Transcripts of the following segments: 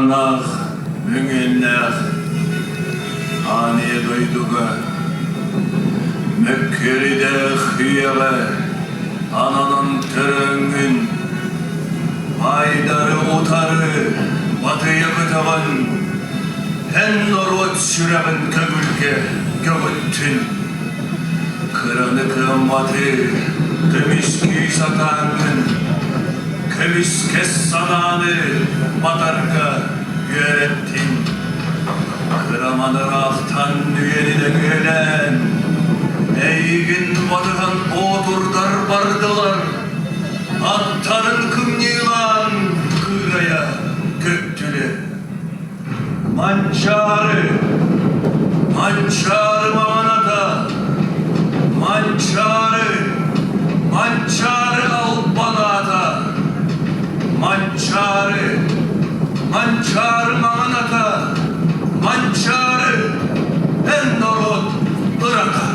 Мырааннаах, мөҥүөннээх аан ийэ дойдуга мөккүөрдээх үйэҕэ ананан төрөөҥҥүн, баайдары утары батыйа көтөҕөн, эн норуот сүрэҕин көҥүлгэ көҕүттүн. Кыраны кыамматы көмүскүү сатааҥҥын, көмүскэс санааны батарга үөрэттиҥ. Кыраман ыраахтан үөнүнэ күөлээн, эйигин батыһан боотурдар бардылар, аттарын кымньыылаан кыырайа көттүлэр. Манчаары, Манчаары маҥаната, Манчаары, Манчаары албан аата, Манчаары, Манчаары маҥаната, Манчаары, эн норуот ырата.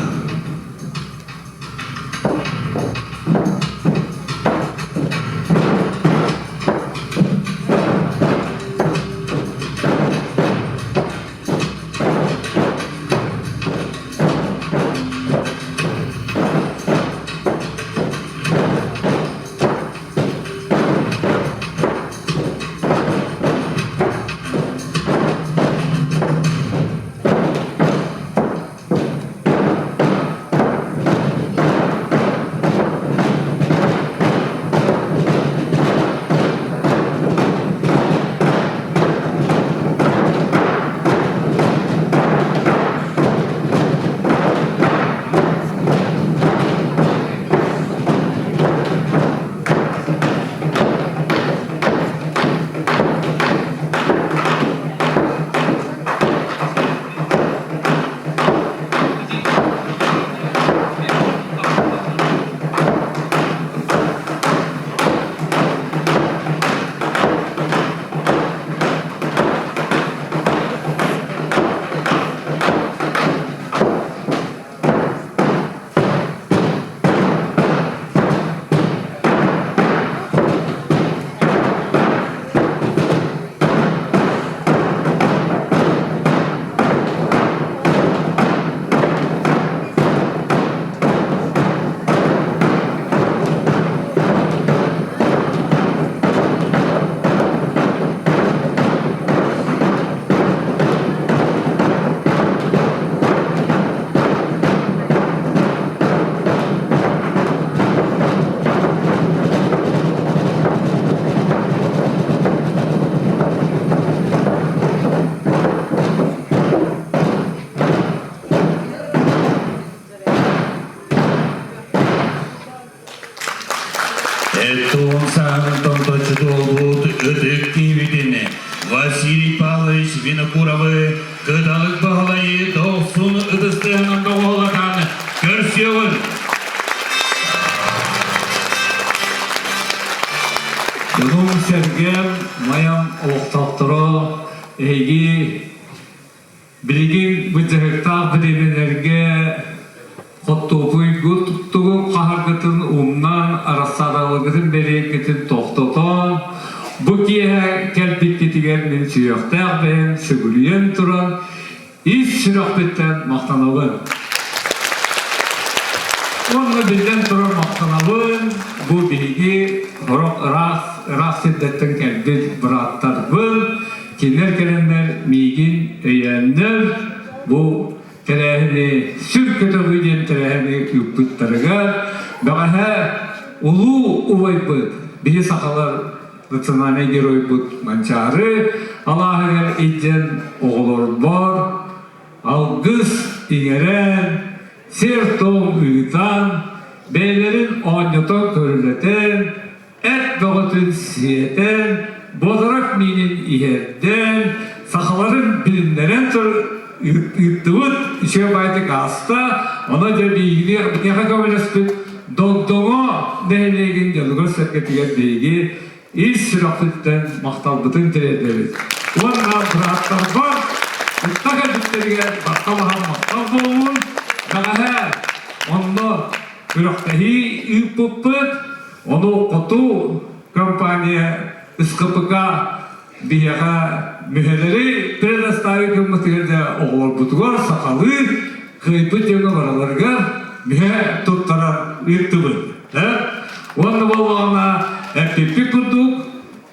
Этон саһан томточчу туолбут ытык киһибитин Василий Павлович Винокуровы Кыталык Баһылайы дохсун ытыстыһынан доҕуһулатан көрсүөҕүн! Дьонум-сэргэм, майам олохтоохторо, эһиги билигин былдьаһыктаах бириэмэлэргэ хоттуопуйгут тугун хаһаргытын умнан, арассаадалыгытын бэлиэккитин тохтотон, бу киэһэ кэлбиккитигэр мин сүһүөхтээх бэйэм сүгүрүйэн туран ис сүрэхпиттэн махтанабын. Уонна биллэн турар махтанабын бу биһиги сорох ыраас ыраас сирдэртэн кэлбит бырааттарбын, кинилэр кэлэннэр миигин өйөөннөр бу тэрээһини сүр көтөҕүү диэн тэрээһини ыыппыттарыгар бэҕэһээ улуу убайбыт биһи сахалар национальнай геройбут Манчаары алааһыгар илдьэн оҕолорбор алгыс иҥэрэн, сиэр-туом ыытан, бэйэлэрин оонньотон көрүлэтэн, эт бөҕөтүн сиэтэн, бодорок миинин иһэрдэн, сахаларын билиннэрэн ыыттыбыт, үчүгэй баайдык ааста, онон дьэ биһигини биһиэхэ көмөлөспүт Догдоҥо нэһилиэгин дьонугар-сэргэтигэр биһиги ис сүрэхпититтэн махталбытын тириэрдэбит. Уонна бырааттарбар кытта кэлбиттэригэр батталаһан махтал буоллун. Бэҕэһээ онно күрэхтэһии ыыппыппыт. Ону хоту компания СКПК. биһиэхэ мүһэлэри предоставить гыммытыгар да оҕолорбутугар сахалыы кыайбыт дьоҥҥо бараларыгар мүһэ туттаран ыыттыбыт. Уонна буоллаҕына эппиппит курдук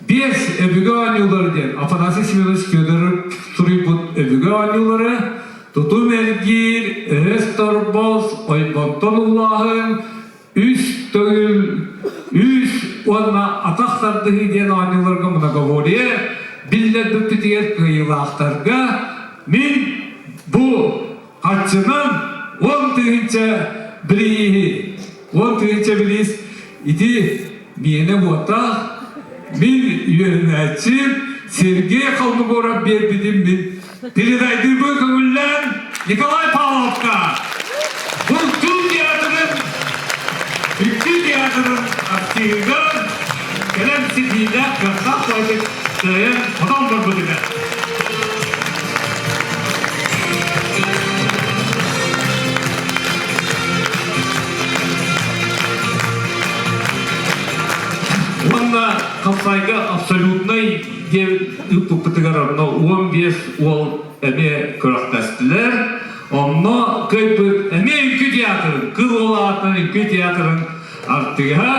биэс өбүгэ оонньуулары диэн Афанасий Семенович Федоров суруйбут өбүгэ оонньуулары тутум эргиир, өһөс торбос, ойбонтон уллааһын, үс төгүл үс уонна атах тардыһыы диэн оонньууларга многоборье биллэрбиппитигэр кыайыылаахтарга мин бу харчынан 10 000 бирииһи 10 000 бириис ити миэнэ буотах мин үөрэнээччим Сергей Холмогоров биэрбитин мин передайдыыбын көҥүллээн Николай Павловка Бултуу театрын Үҥкүү театрын артыыгар кэлэн ситиилээх кыахтаах баҕайытык кыайан хотон барбытыгар. Уонна хапсайга абсолютнай диэн ыыппыппытыгар онно 15 уол эмиэ күрэхтэстилэр. Онно кыайбыт эмиэ үҥкүү театрын, Кыл уол аатынан үҥкүү театрын артыыһа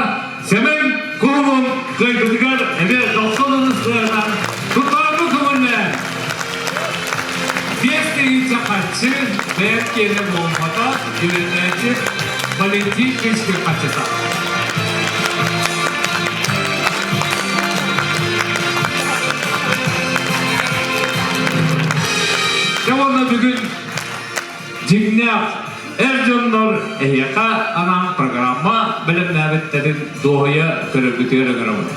Сэмэн Кулун кыайбытыгар эмиэ дохсун ыныстыынан тутаарбы көҥүллээн 5000 харчы бэйэм киэнэ буолбата үөрэнээччи Валентин Кычкин харчыта. Дьэ уонна бүгүн дьиҥнээх эр дьоннор эһиэхэ анаан программа бэлэмнээбиттэрин дуоһуйа көрөргүтүгэр ыҥырабын.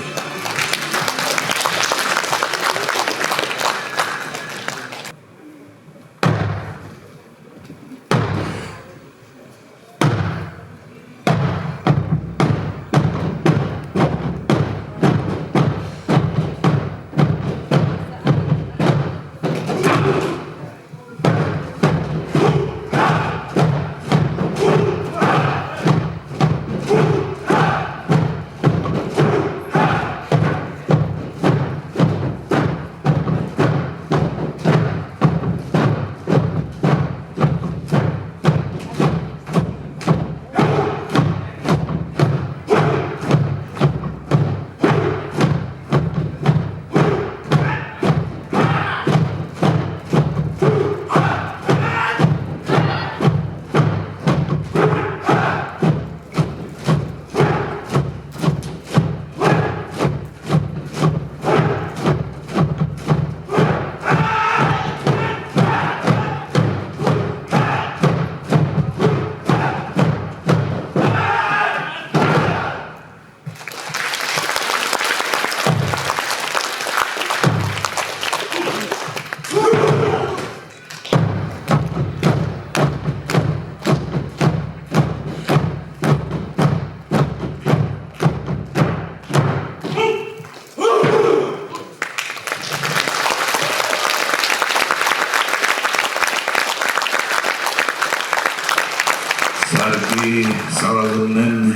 Саргы салалыннын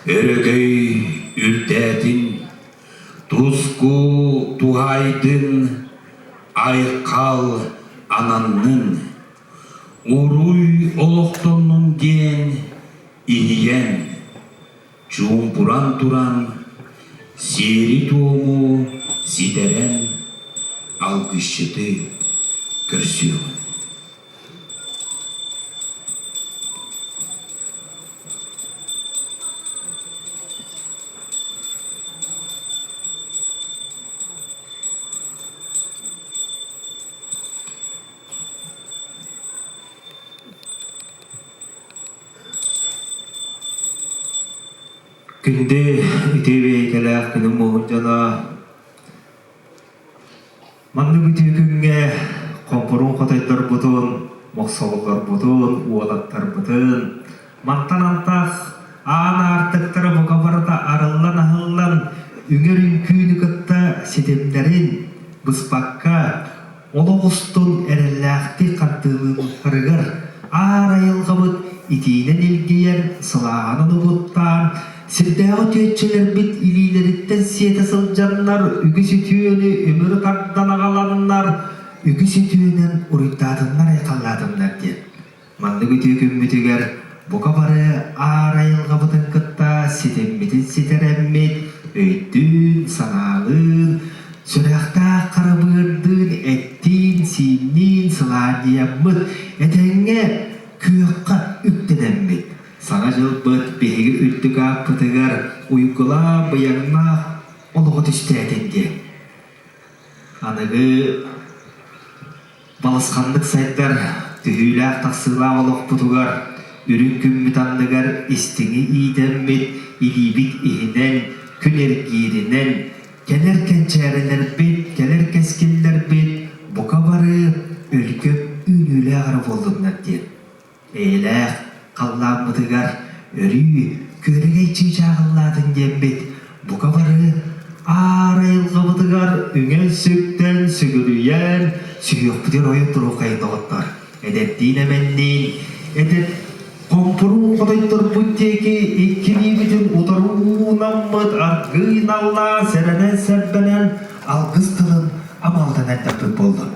өрөгөй үрдээтин, туску туһаайдын, айхал ананнын, уруй олохтоннун диэн иһийэн, чуумпуран туран, сиэри-туому ситэрэн алгысчыты көрсүөҕүн. Күндү үтүө бэйэкэлээх күнүм буолун дьоно! Маннык үтүө күҥҥэ хомпоруун хотойдорбутун, мохсоҕоллорбутун, уолаттарбытын мантан антах аан аартыктара бука барыта арыллан-аһыллан үҥэр үҥкүүнү кытта ситимнэрин быспакка олох устун эрэллээхтик хардыылыылларыгар аар айылҕабыт итиинэн илгийэн, сылааһынан угуттаан, Сирдээҕи үтүөччүлэрбит илиилэриттэн сиэтэ сылдьаннар, үгүс үтүөнү үмүрү тардан аҕаланнар, үгүс үтүөнэн уруйдаатыннар-айхаллаатыннар диэн. Маннык үтүө күммүтүгэр бука бары аар айылҕабытын кытта ситиммитин ситэрэммит, өйдүүн-санаалыын, сүрэхтээх харабыырдыын, эттиин-сиинниин сылаанньыйаммыт, этэҥҥэ күөххэ үктэнэммит, Саҥа дьылбыт биһиги үрдүк ааппытыгар уйгулаах, быйаҥнаах олоҕу түстээтин диэн. Аныгы балысханнык сайдар, түһүүлээх-тахсыылаах олохпутугар үрүҥ күммүт анныгар истиҥи иитэммит, илиибит иһинэн, күн эргииринэн, кэлэр кэнчээрилэрбит, кэлэр кэскиллэрбит бука бары өлгөм үүнүүлээх эрэ буоллуннар диэн. Эйэлээх халлааммытыгар өрүү күөрэгэй чыычааҕыллаатын диэммит, бука бары аар айылҕабытыгар үҥэн-сүктэн, сүгүрүйэн, сүһүөхпүтүгэр ойон туруоххайын доҕоттор. Эдэрдиин-эмэнниин, эдэр хомпуруу хотойдорбут диэки иккилиибитин утары уунаммыт, аргыый наллаан, сэрэнэн-сэрбэнэн алгыс тылын амалтан эрдэхпит буоллун.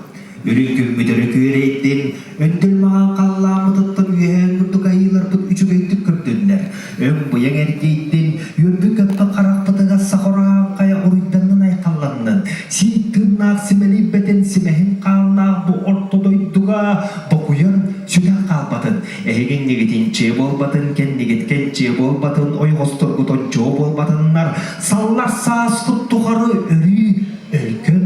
Үрүҥ күммүт өрө күөрэйдин, өндөл маҕан халлааммытыттан үөһээ курдук айыыларбыт үчүгэйдик көрдүннэр. Өҥ-быйаҥ эргийдин, үөрбүт-көппүт харахпытыгар сахараан хайа уруйданнын айхалланнын. Сиик тыыннаах симэлийбэтин, симэһин хааннаах бу орто дойдуга бокуйан сүтэн хаалбатын. Эһигиннигит инчиэ буолбатын, кэннигит кэнчиэ буолбатын, ойоҕосторгут ончуо буолбатыннар, саллар сааскыт тухары өрүү өлгөм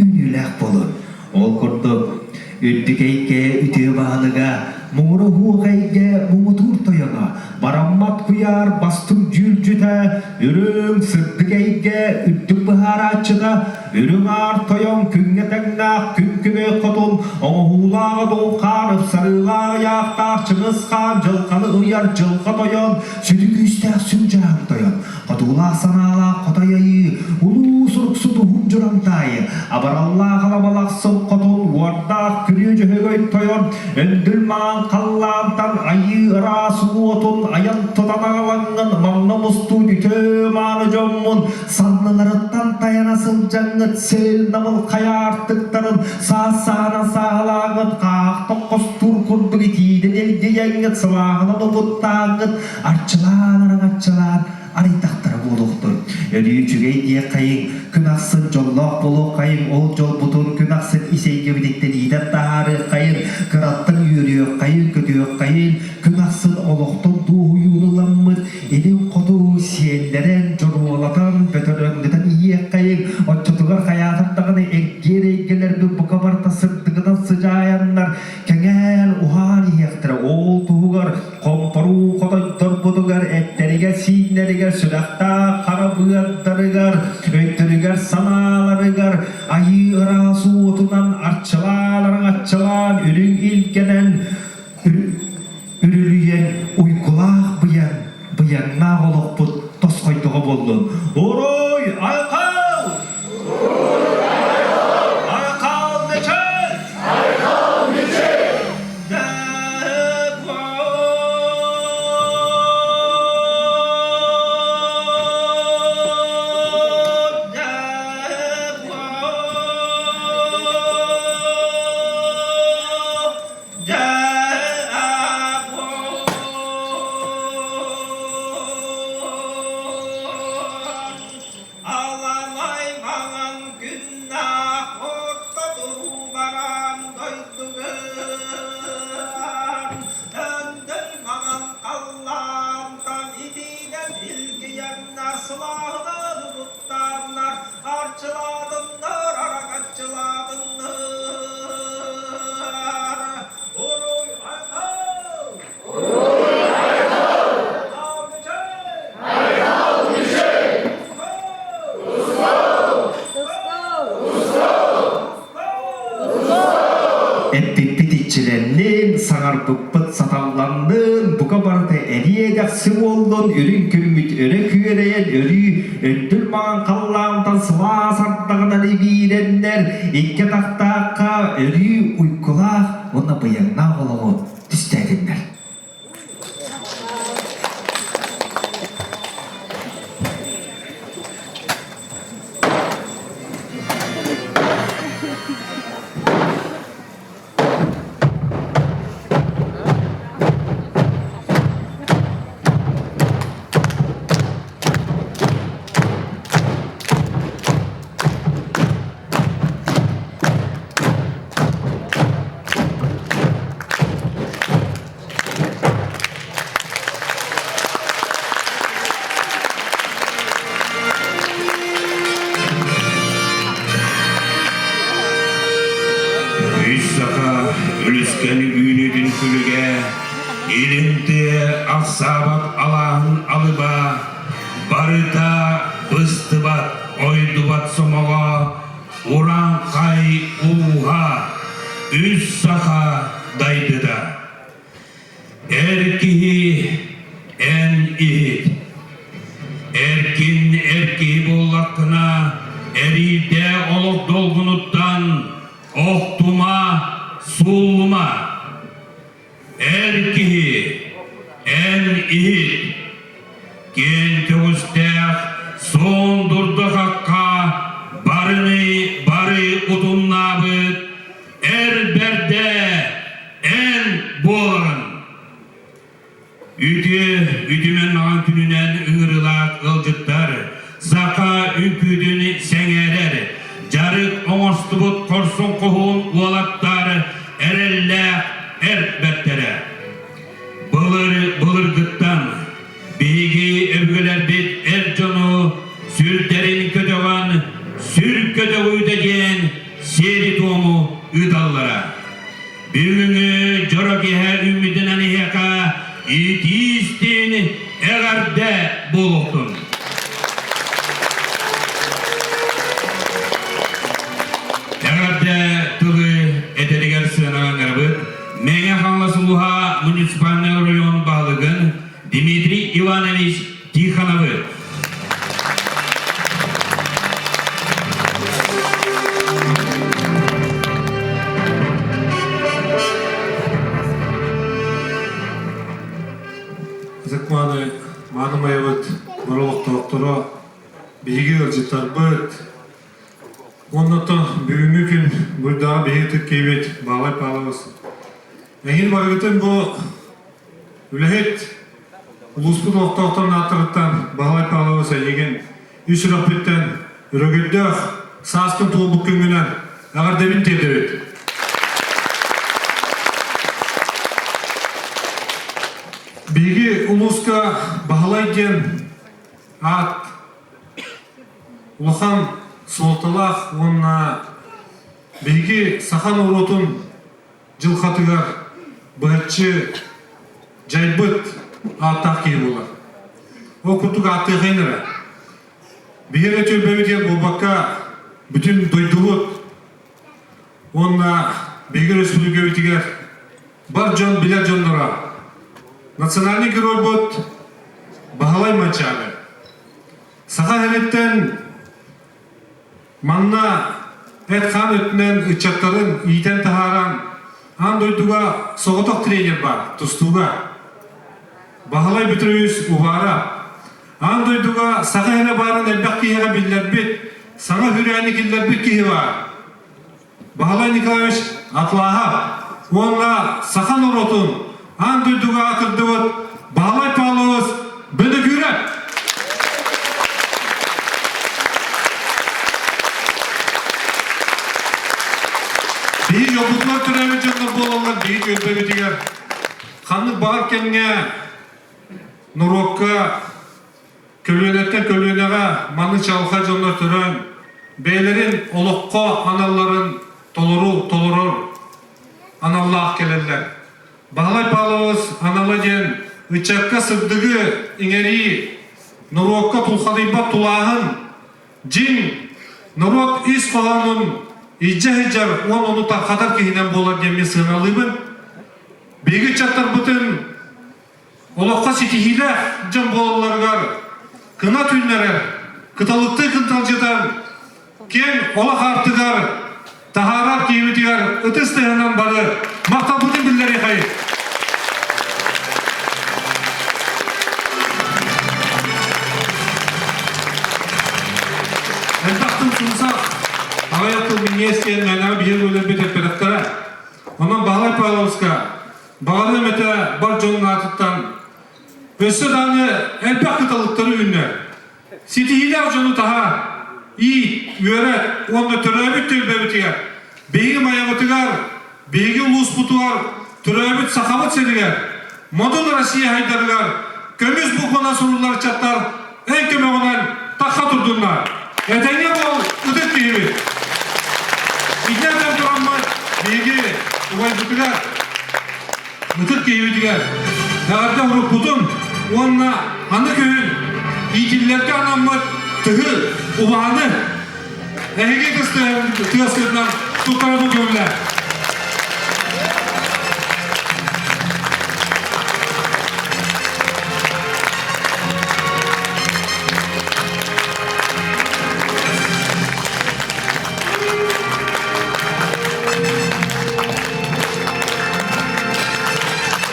үүнүүлээх буолун. Ол курдук, үрдүк эйгэ үтүө баһылыга, муҥур уһуох эйгэ муҥутуур тойоно, бараммат куйаар бастыҥ дьүүлдьүтэ, үрүҥ сырдык эйгэ үрдүк быһаарааччыта, үрүҥ аар тойон күҥҥэ тэҥнээх күн күбэй хотун, оҥоһуулаах одун хаан ыпсарыылаах ыйаахтаах Чыҥыс хаан дьылҕаны ыйар дьылҕа тойон, сүдү күүстээх сүҥ дьаһан тойон, Хотуулаах санаалаах хотой айыы, улуу суруксут уһун дьурантаайы, абараллаах алабалахсын хотун, уордаах күрүө дьөһөгөй тойон, өндүл маҥан халлаантан айыы ыраас уотун айан тутан аҕалаҥҥын манна мустуу үтөө мааны дьоммун санныларыттан тайана сылдьаҥҥыт сэл намыл хайа аартыктарын саас саһана сааһылааҥҥыт хаах тоххостуур курдук итиинэн илгийэҥҥит сылааһынан угуттааҥҥыт арчылаан араҥаччылаан арыйдахтара буолуохтун. Өрүү үчүгэй диэххэйиҥ, күн ахсын дьоллоох буолуоххайыҥ, ол дьолбутун күн ахсын ис эйгэбититтэн иитэн таһаарыаххайын, кыраттан үөрүөххэйин, көтүөххэйин, күн ахсын олохтон дуоһуйууну ыламмыт, илин хоту сиэллэрэн, дьоруолатан, бөтөрөҥнөтөн иһиэххэйиҥ, оччотугар хайаатар даҕаны эргиэр эйгэлэрбит бука барыта сырдыгынан сыдьаайаннар, кэҥээн, уһаан иһиэхтэрэ. Ол туһугар Хомпоруу хотойдорбутугар эттэригэр-сииннэригэр сүрэхтээх хара быардарыгар, өйдөрүгэр-санааларыгар айыы ыраас уотунан арчылаан араҥаччылаан үрүҥ илгэнэн үрүлүйэн уйгулаах быйаҥ быйаҥнаах олохпут тосхойдоҕо буоллун. Уруй айхал! Айхал мечет! Айхал мечет! Аламай маҥан күннээх орто туруу бараан дойдугар Өндөл маҥан халлаантан итиинэн илгийэннэр сылааһынан угуттааннар арчылаатыннар арагаччылаатыннар Уруй айхал! Уруй айхал! Айхал Мичэй! Эппиппит иччилэннин, саҥарбыппыт саталланнын, бука барыта эриэ-дэхси буоллун, үрүҥ күммүт өрө күөрэйэн, өрүү өндүл маҥан халлаантан сылаас ардаҕынан ибиирэннэр, икки атахтаахха өрүү уйгулаах уонна быйаҥнаах олоҕу түстээтиннэр. Үлүскэн үүнүүтүн күлүгэ, илин тыа ахсаабат алааһын алыба, барыта быстыбат, ойдубат сомоҕо, урааҥхай ууһа, үс саха дайдыта. Эр киһи эн иһит. Эркин эр киһи буоллаххына, эриирдээх олох долгунуттан охтума, сууллума. Эр киһи эн иһит. Киэҥ көҕүстээх суон дурда-хахха барыны бары утумнаабыт эр бэрдэ эн буолаҕын. Үтүө үтүмэн маҥан күнүнэн ыҥырыылаах ыалдьыттар саха үҥкүүтүн сэҥээрэр, дьарык оҥостубут хорсун хоһуун уолаттар эрэллээх эр бэртэрэ. Былыр былыргыттан биһиги өбүгэлэрбит эр дьону сүрдэрин көтөҕөн сүр көтөҕүүтэ диэн сиэри-туому ыыталлара. Бүгүҥҥү дьоро киэһэ үүммүтүнэн эһиэхэ итии-истиҥ эҕэрдэ буолуохтун! Эҕэрдэ тылы этэригэр сыанаҕа ыҥырабыт Мэҥэ Хаҥалас улууһа муниципальнай оройуон баһылыгын Дмитрий Иванович Тихоновы. Ытык-мааны маанымайабыт бары олохтоохторо, биһиги ыалдьыттарбыт, уонна оттон бүгүҥҥү күн буйдаҕа биһиги ытык киһибит Баалай Павлович. Эһин барыгытын бу Үлэһит улууспут олохтоохторун ааттарыттан Баһылай Павлович эйигин үс сүрэхпиттэн өрөгөйдөөх сааскын туолбут күҥҥүнэн эҕэрдэбин тиэрдэбит. Биһиги улууска Баһылай диэн аат улахан суолталаах уонна биһиги саха норуотун дьылҕатыгар быһаччы дьайбыт ааттаах киһи буолар. Ол курдук ааттыахайын эрэ. Биһи эрэ түөлбэбитигэр буолбакка, бүтүн дойдубут уонна биһиги өрөспүүбүлүкэбитигэр бар дьон билэр дьонноро национальный геройбут Баһылай Манчаары. Саха сириттэн Манна эт-хаан өттүнэн ыччаттарын иитэн таһааран, аан дойдуга соҕотох тренер баар, тустууга. Баһылай Петрович Увара аан дойдуга саха иһинэ баарын элбэх киһиэхэ биллэрбит, саҥа хүрээни киллэрбит киһи баар. Баһылай Николаевич Атлааһап уонна саха норуотун аан дойдуга аатырдыбыт Баһылай Павлович Бөдөгүүрэп! Биһиги дьолбутугар төрөөбүт дьоннор буолаллар биһиги түөлбэбитигэр ханнык баҕар кэмҥэ норуокка Көлүөнэттэн көлүөнэҕэ маны чалҕа дьоннор төрөөн, бэйэлэрин олоххо аналларын толору толорор аналлаах кэлэллэр. Баһылай Павлович анала диэн ыччакка сырдыгы иҥэрии, норуокка тулхадыйбат тулааһын, дьиҥ норуот ис хоһоонун илдьэ сылдьар уон ону тархатар киһинэн буолар диэн мин сыаналыыбын. Биһиги ыччаттарбытын Олоххо ситиһиилээх дьон буолалларыгар кынат үүннэрэр, кыталыктыы кынталдьытан, киэҥ олох аартыгар таһаарар киһибитигэр ытыс тыаһынан бары махталбытын биллэриэхэйин. Элбэх тыл сымсах, аҕыйах тыл минньиэс диэн мээнэҕэ биһиги өлөрбүт эппэтэхтэрэ. Онон Баһылай Павловска Баҕарыам этэ бар дьонун аатыттан өссө даҕаны элбэх кыталыктары үүннэр. Ситиһиилээх дьону таһаар, иит, үөрэт уонна төрөөбүт түөлбэбитигэр, биһиги Майабытыгар, биһиги улууспутугар, төрөөбүт Сахабыт сиригэр, модун Россия хайдарыгар көмүс букванан суруллар ыччаттар эн көмөҕүнэн тахха турдуннар. Этэҥҥэ буол, ытык киһибит! Итинэн тураммыт биһиги убайбытыгар. Ытык киһибитигэр эҕэрдэ уруккутун уонна аны күһүн иитиллэргэ анаммыт тыһы убаһаны эһиги тыаскытынан туттарабыт көмүлэ.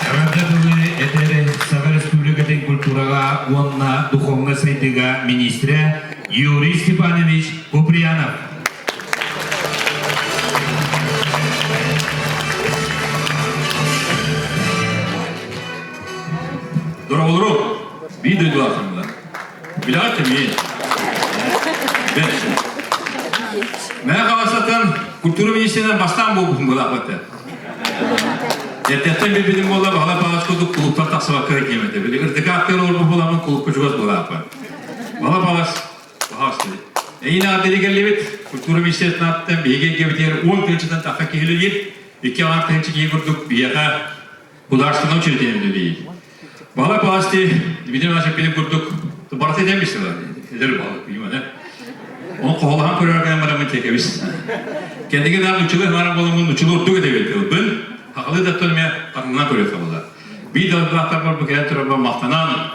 Эҕэрдэ тылы этэр Саха Республикатын культураҕа уонна духовнай сайдыыга министрэ Юрий Степанович Куприянов. Дороголору, биир дойдулаахтарбыла. Билэҕит кимий? Мэ хаҕасаттан культура министринэн бастаан буолбутум былааппатта. Эрдэттэн билбитим буолла баҕала баҕас курдук кулууптан тахсыбакка диэм этэ. Били ырдыка аттыгар олорбут буоламмын кулуупка чугас былааппа. Баҕа баҕас баҕас дири. Эйин ааттары кэллибит культура министерствотын ааттан биһиги эйгэбитигэр 10 тыһыынчаттан тахса киһи үлэлиир. 2 тыһыынча киһи курдук биһиэхэ Художественное учреждение үлэлиир. Бала паасти, Дмитрий Иванович эппитин курдук, барыта этэн билсэ эдэр балык, видимо, да? Оны хоһолоһон көрөр гынан бараммын тиэкэбис. Кэнниги да нучулы ханара боламмын нучулы ордук этэбит тылбын, хахалы даттан эмэ хатылынан көрүөххэ буолар. Биир далбаахтар бар бу кэлэн турарбар махтанан,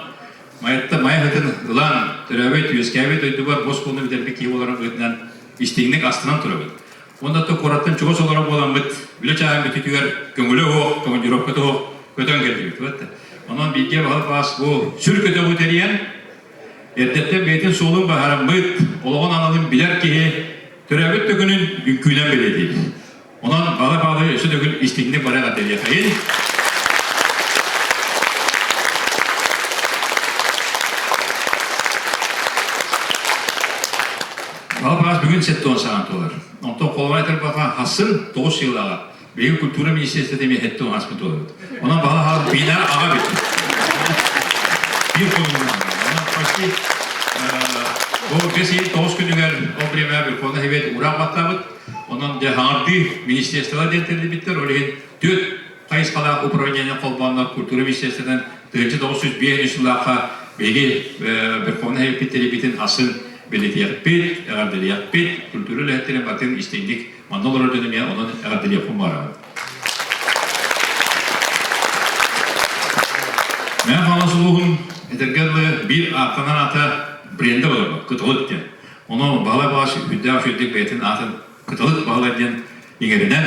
майатта майа хытын ылан, төрөөбүт, үөскээбит дойдубар бос куону бүтэрбит киһи буоларым быһыытынан истиҥник астынан турабыт. Уонна то куораттан чугас олорор буоламмыт, үлэ чааһын бүтүтүгэр көҥүлэ суох, командировката суох көтөн кэллибит. Вот. Онон бииргэ баһыл баас бу сүр көтөҕү тэрийэн, эрдэттэн бэйэтин суолун баһараммыт, олоҕун аналын билэр киһи төрөөбүт да күнүн үҥкүүнэн бэлиэтиир. Онон бала-баалы өссө төгүл истиҥник бара эҕэрдэлиэхэйин. Баҕа бүгүн 70 саҕан туолар. Онтон холобура этэр баха хасын 9 сыллааҕа. Биһиги культура министерствота эмиэ 70 аспыт туолабыт. Онон баҕа хаал биинэр аҕа бит. Биир хонугунан. Онон почти бу бэс ыйын 9 күнүгэр ол время Верховный Совет ураах баттаабыт. Онон дьэ хаҥардыы министерстволар диэн тэриллибиттэр. Ол иһин түөрт хайысхалаах управление холбооннор культура министерствотын 1905 сыллаахха биһиги Верховный Советпит тэрийбитин асын бэлитиэхпит, эҕэрдэлиэхпит, культура үлэһиттэрин батын истиҥник манна олорор дьон эмиэ онон эҕэрдэлиэхпин баҕарабын. Мэҥэ Хаҥалас улууһун этэргэ дылы биир ааттанар аата брендэ болор, Кыталык диэн. Ону Баһылай Баҕас үрдээх үчүгэйдик бэйэтин аатын Кыталык Баһылай диэн иҥэринэн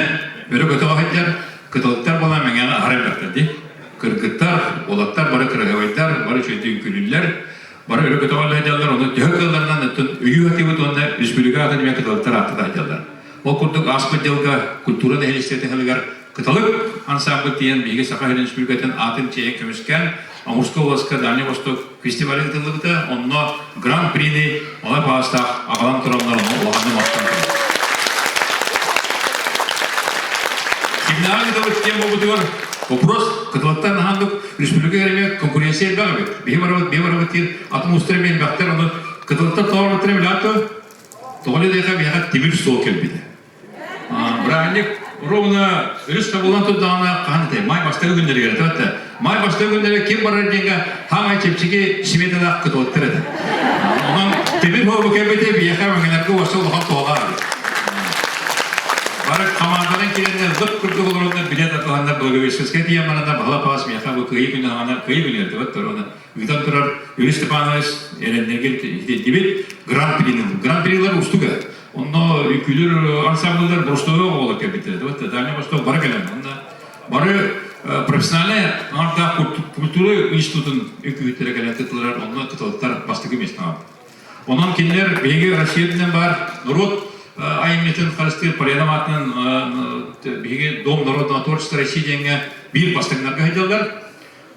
өрө көтөҕө сылдьар кыталыктар буолан мэҥэҕэ аһара элбэхтэр дии. Кыргыттар, уолаттар бары кыраһыабайдар, бары үчүгэйдик үҥкүүлүүллэр, бары өрө көтөҕөллө сылдьаллар, ону төһө кыалларынан оттон өйүү сатыыбыт уонна республика аатын эмиэ кыталыктар ааттата сылдьаллар. Ол курдук ааспыт дьылга культура нэһилиэстибэтин сылыгар Кыталык ансамбль тиийэн биһиги Саха сирин республикатын аатын чиэһин көмүскээн Амурскай уоласка Дальний Восток фестиваль ыытыллыбыта. Онно Гран-прини Малай Паастаах аҕалан тураннар ону улаханнык махтанан турар. Кимнээҕи ыытабыт диэн буолбутугар вопрос кытылыттан аһаандык республика эмиэ конкуренция элбэх эбит. Биһи барабыт, биһи барабыт диир атын уустар эмиэ элбэхтэр, ону кытылыттан тоҕо барбыттар тоҕо диэхэ биһиэхэ тимир суол кэлбитэ. Бырааһынньык ровно өрүс табыллан турдаҕына хаһан этэй? Маай бастакы күннэригэр этэ. Маай бастакы күннэригэр ким барар диэҥҥэ хаамай чэпчэки сметалаах кытылыктар этэ. Онон тимир буолбу кэлбитэ биһиэхэ мэҥэлэргэ уоста улахан туһалаах эбит. Бары хамаанданан киирэннэр лып курдук олороннор билет атыланнар Благовещенскай тиийэн бараннар баһыла паас миэхэ бу кыайыы күнү аҕана кыайыы күнү этибит уонна ыытан турар Юрий Степанович эрэннэргэ итирдибит гран-прини гран-прилар устуга Онно үҥкүүлүүр ансамбллар боростуой оҕолор кэлбиттэрэ. Вот Дальний Восток бары кэлэн. Онно бары профессиональный аҥардаах культура институтун үҥкүүһүттэрэ кэлэн кытыллар, онно кытылыктар бастакы миэстэҕэ. Онон кинилэр биһиги Россия бар норуот айымньытын харыстыыр Полянов аатынан биһиги Дом народного творчества России диэҥҥэ биир бастыҥнарга сылдьаллар.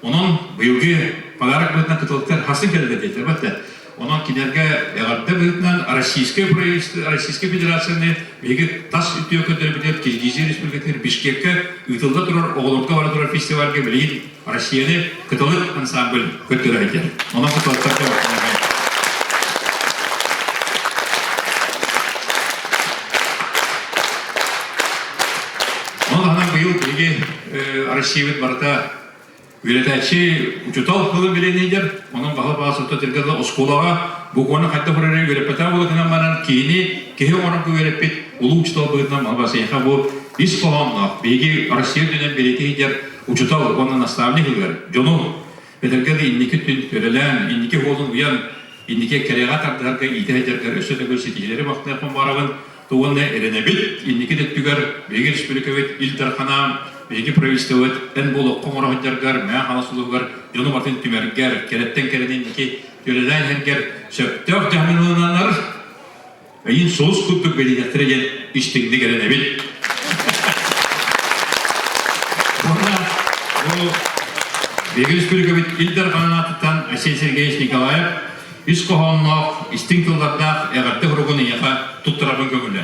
Онон быйылгы подарок быһыытынан кытылыктар хасын кэллэ диэтилэр баттэ. Онон кинилэргэ эҕэрдэ быһыытынан Российскай правительство, Российскай Федерацияны биһиги тас үтүө көрдөрбүтүгэр Киргизия Республикатыгар Бишкеккэ ыытылла турар оҕолорго бара турар фестивальга билигин Россияны кыталык ансамбль көрдөрө сылдьар. Онон кыталыктарга Онон таһынан быйыл биһиги. Россиябыт барыта үөрэтээччи учуутал тылын билиниидэр, онон баһылык баҕас отто тиргэ оскуолаҕа букваны хайдах үрэрэ үөрэппэтэх буолатынан баран киһини киһи оҥорон үөрэппит улуу учуутал быһыытынан Баһылай эйиэхэ бу ис хоһоонноох биһиги Россия үрдүнэн бэлиэтии сылдьар учуутал уонна наставник ылар дьону этэргэ да инники өттүн төлөлөөн, инники уолун уйан, инники кэрэҕэ тардыһарга иитэ сылдьаргар өссө төгүл ситиһиилэри махтаныахпын баҕарабын. Уонна эрэнэбит, инники да өттүгэр биһиги республикабыт Ил Дархана, биһиги правительствобыт эн бу олоххо оҥоро сылдьаргар, Мэҥэ Хаҥалас улууһугар дьону барытын түмэргэр, кэрэттэн кэрэни инники төлөлөөн иһэргэр сөптөөх дьаһаныланар эйин сулус курдук бэлиэтэхтэрэ диэн истиҥник эрэнэбит. Уонна бу биһиги республикабыт Ил Дарханын аатыттан Айсен Сергеевич Николаев ис хоһоонноох, истиҥ тыллардаах эҕэрдэ суругун эйиэхэ туттарарбын көҥүлэ.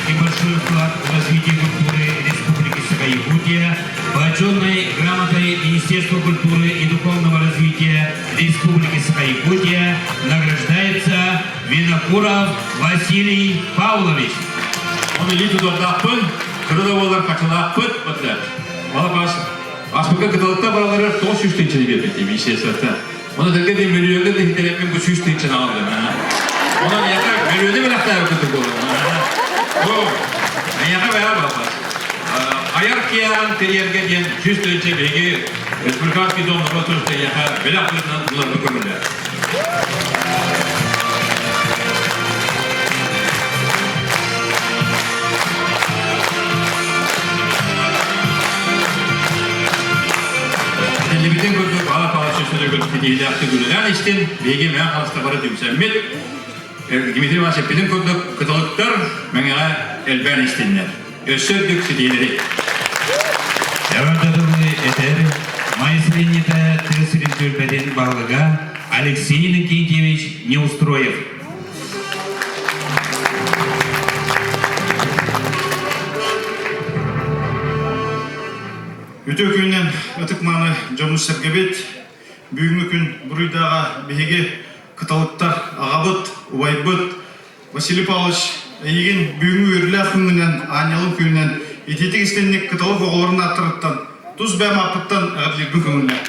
и большой вклад в развитие культуры Республики Саха-Якутия, почетной грамотой Министерства культуры и духовного развития Республики Саха-Якутия награждается Винокуров Василий Павлович. Он илии тутуордаахпын, кыра да буоллар хачылаахпыт, бата. Мала бас, аспыка кыталыкта бараларыгар 900 тыһыынчаны биэрбит министерствоттан. Оны тылга дии мөлүйүөҥҥэ да иһитэрэммин бу 100 тыһыынчаны аҕаллым. Онон эйиэхэ мөлүйүөнү бэлэхтээбит курдук буолар. Бу эйиэхэ бэйэ баппас. Айар киэһэн тэрийэргэ диэн 100 тыһыынча биһиги республиканский дом норуот эйиэхэ бэлэх быһыытынан ыларбы көҥүллэр. Этиллибитин курдук, баҕа-паҕа сүрсүнүгэр ситиһиилээхтик үлэлээн истин, биһиги Мэҥэ Хаҥаласта бары түмсэммит, Дмитрий Иванович эппитин курдук, кыталыктар Мэҥэҕэ элбээн истиннэр. Өссө үрдүк ситиһиилэри! Эҕэрдэ тылы этэр Майа сэлиэнньэтэ тыа сирин түөлбэтин баһылыга Алексей Иннокентьевич Неустроев. Үтүө күнүнэн ытык-мааны дьоммут-сэргэбит, бүгүҥҥү күн буруйдааҕа биһиги кыталыктар аҕабыт, убайбыт Василий Павлович, эйигин бүгүҥҥү үөрүүлээх күҥҥүнэн, аанньалым күнүнэн итиитик истинник кыталык оҕолорун ааттарыттан, тус бэйэм ааппыттан эҕэрдэлиирбин көҥүллээ.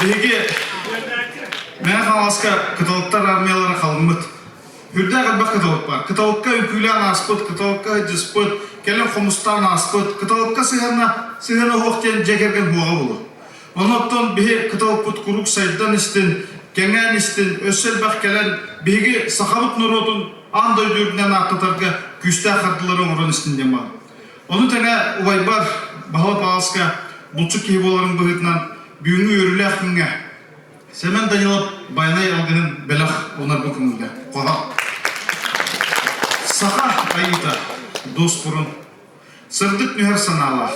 Биһиги Мэҥэ Хаҥаласка кыталыктар армиялара халыҥмыт. Үрдээх элбэх кыталык баар. Кыталыкка үҥкүүлээн ааспыт, кыталыкка сылдьыспыт, кэлин хомустаан ааспыт, кыталыкка сыһыана сыһыана суох диэн дьиэ кэргэн уоҕа булуо. Онон биһи кыталыкпыт куруук сайдан истин, кэҥээн истин, өссө элбэх кэлэн биһиги сахабыт норуотун аан дойду үрдүнэн ааттатарга күүстээх хардыылары оҥорон истин диэн баар. Ону тэҥэ убайбар Баһылай Павловска булчут киһи буоларын быһыытынан бүгүҥҥү үөрүүлээх күҥҥэ Сэмэн Данилов Байанай алгыһын бэлэх уунарга көҥүллэ. Хоһо. Саха айыыта дуоспурун сырдык нүһэр санаалаах.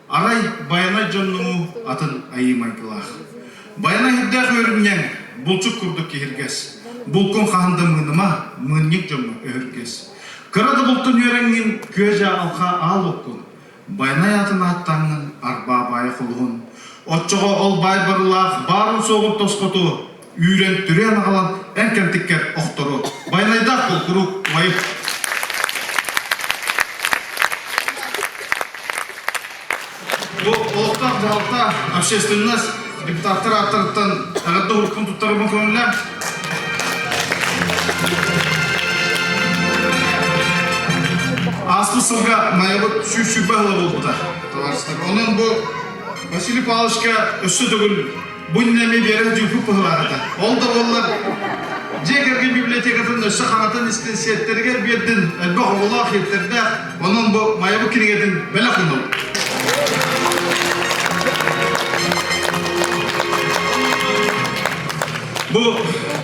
Арай Байанай дьоннуҥу атын айыы майгылаах. Байанай үрдээх үөрүнньэҥ, булчут курдук киһиргэс. Булкун хаһан да мыыныма, мыынньык дьоҥҥо өһүргэс. Кыра да бултун үөрэҥҥин, күө-дьаа алха аал оккун. Байанай атын ааттааҥҥын арбаа баайа холуһун. Оччоҕо ол баай барылаах баарын-суоҕун тосхоту үүрэн түрөөн аҕалан эн кэмтиккэр охтору. Байанайдаах бол куруук убайым. Бу олохтоох дьаһалта общественность депутаттар ааттарыттан эҕэрдэ уруккун туттарыбын көҥүллээх. Ааспыт сылга Майабыт 120 ыла буолбута, товарищтар. Онон бу Василий Павловичка өссө төгүл бу иннинэ эмиэ биэрэ дьүүппүт быһыылаах этэ. Ол да буоллар дьиэ кэргэн библиотекатын өссө хаҥатан истин сиэттэригэр биэрдин, элбэх оҕолоох, иэттэрдээх. Онон бу Майабыт кинигэтин бэлэх уунабыт. Бу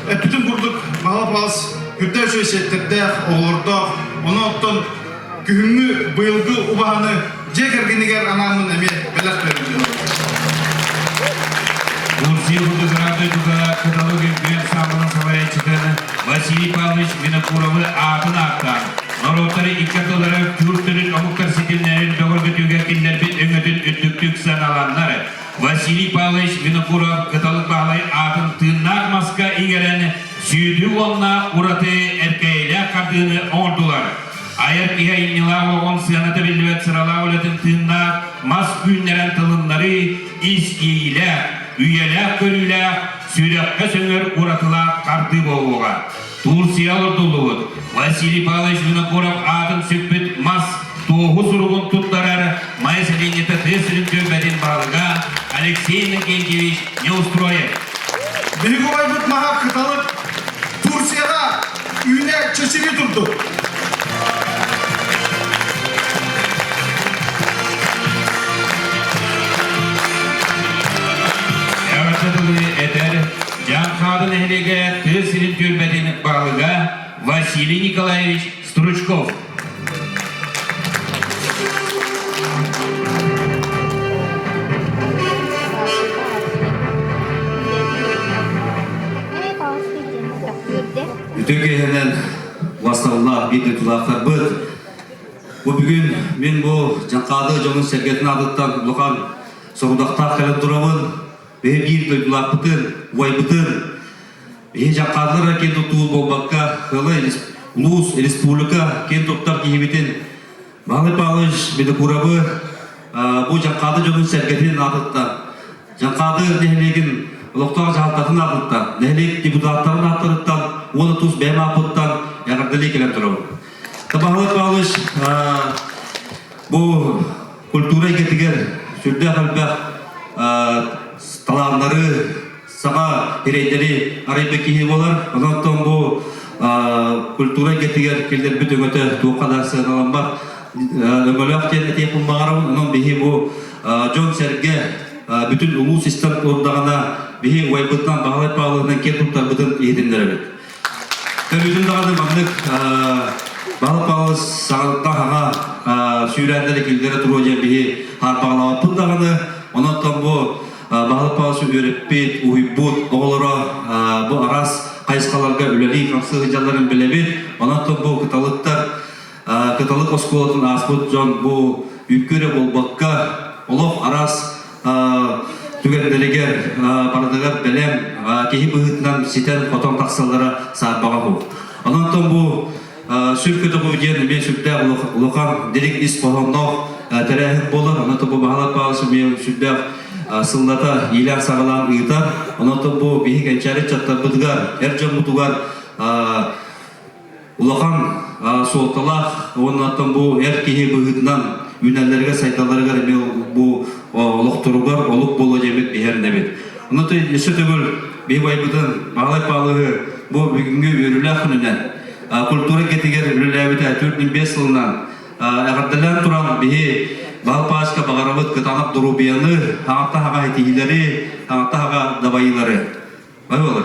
эппитим курдук Баһылай Павлович үрдээх үчүгэй сиэттэрдээх, оҕолордоох, ону оттон күһүҥҥү быйылгы убаһаны дьиэ кэргэнигэр анааммын эмиэ бэлэх бэриллим. Урсия курдук дойдуга кыталык үҥкүү ансаамбылын салайааччытын Василий Павлович Винокуровы аатын ааттаан, норуоттары икки ардылара түүр төрүт омуктар ситимнэрин бөҕөргөтүүгэ киллэрбит өҥөтүн үрдүктүк сыаналааннар, Василий Павлович Винокуров Кыталык Баһылай аатын тыыннаах маска Сүүдү уонна ураты эркээйилээх хардыыны оҥордулар. Айар киһи айымньылаах олоҕун сыаната биллибэт сыралаах үлэтин тыыннаах мас үүннэрэн тылыннарыы ис иэйиилээх, үйэлээх көрүүлээх, сүрэххэ сөҥөр уратылаах хардыы буолуоҕа. Турция олордуллубут Василий Павлович Винокуров аатын сүкпүт мас туоһу суругун туттарар Майа сэлиэнньэтэ тыа сирин түөлбэтин баһылыга Алексей Иннокентьевич Неустроев. Биһиги убайбыт маһа кыталык Турцияҕа үүнэ чэчирии турду. Эҕэрдэ тылы этэр Дьаҥхаады нэһилиэгэ тыа сирин түөлбэтин баһылыга Василий Николаевич Стручков. Үтүө киэһэнэн басталлаах биир дойдулаахтарбыт. Бу бүгүн мин бу Дьаҥхаады дьонун-сэргэтин аатыттан улахан сорудахтаах кэлэн турабын. Биһи биир дойдулаахпытын, убайбытын Биһи дьахталлар киэн туттуу буолбакка, Хылы улуус, республика киэн туттар киһибитин Баһылай Павлович Винокуровы бу Дьаҥхаады дьонун сэргэтин аатыттан, Дьаҥхаады нэһилиэгин олохтоох дьаһалтатын аатыттан, нэһилиэк депутаттарын ааттарыттан уонна тус бэйэм ааппыттан эҕэрдэлии кэлэн турабын. Баһылай Павлович бу культура эйгэтигэр сүрдээх элбэх талааннары, саха эрэйдэри арыйбыт киһи буолар. Онон бу культура эйгэтигэр киллэрбит өҥөтө туохха да сыаналаммат өҥөлөөх диэн этиэхпин баҕарабын. Онон биһи бу дьон-сэргэ бүтүн улуус истэн турдаҕына биһи убайбытынан Баһылай Павловынан киэн туттарбытын иһитиннэрэбит. Төрүүтүн даҕаны маннык Баһылай Павлович саҕалыттан хаҥа сүүрээннэри киллэрэ туруо диэн биһи хаарбаҕалаабаппыт даҕаны. Онон бу Баһылык Павлович үөрэппит, уһуйбут оҕолоро бу араас хайысхаларга үлэлии-хамсыы сылдьалларын билэбит. Онон бу кыталыктар Кыталык оскуолатын ааспыт дьон бу үҥкүү эрэ буолбакка, олох араас түгэннэригэр барытыгар бэлэм киһи быһыытынан ситэн-хотон тахсаллара саарбаҕа суох. Онон бу сүр көтөҕүү диэн эмиэ сүрдээх улахан дириҥ ис хоһоонноох тэрээһин буолар. Онон бу Баһылай Павлович эмиэ сүрдээх сыллата иилээн-саҕалаан ыытар. Онон бу биһи кэнчээри ыччаттарбытыгар, эр дьоммутугар улахан суолталаах уонна оттон бу эр киһи быһыытынан үүнэллэригэр сайдалларыгар эмиэ бу олохторугар олук буолуо диэммит биһэрнэбит. Онон өссө төгүл биһи байбытын Баһылай Павловы бу бүгүҥҥү үөрүүлээх күнүнэн культура эйгэтигэр үлэлээбитэ 45 сылынан эҕэрдэлээн туран биһи Баһыл Павловичка баҕарабыт кытаанах доруобуйаны, хаҥатта хаҕа итиһиилэри, хаҥатта хаҕа дабайыылары. Бай болар.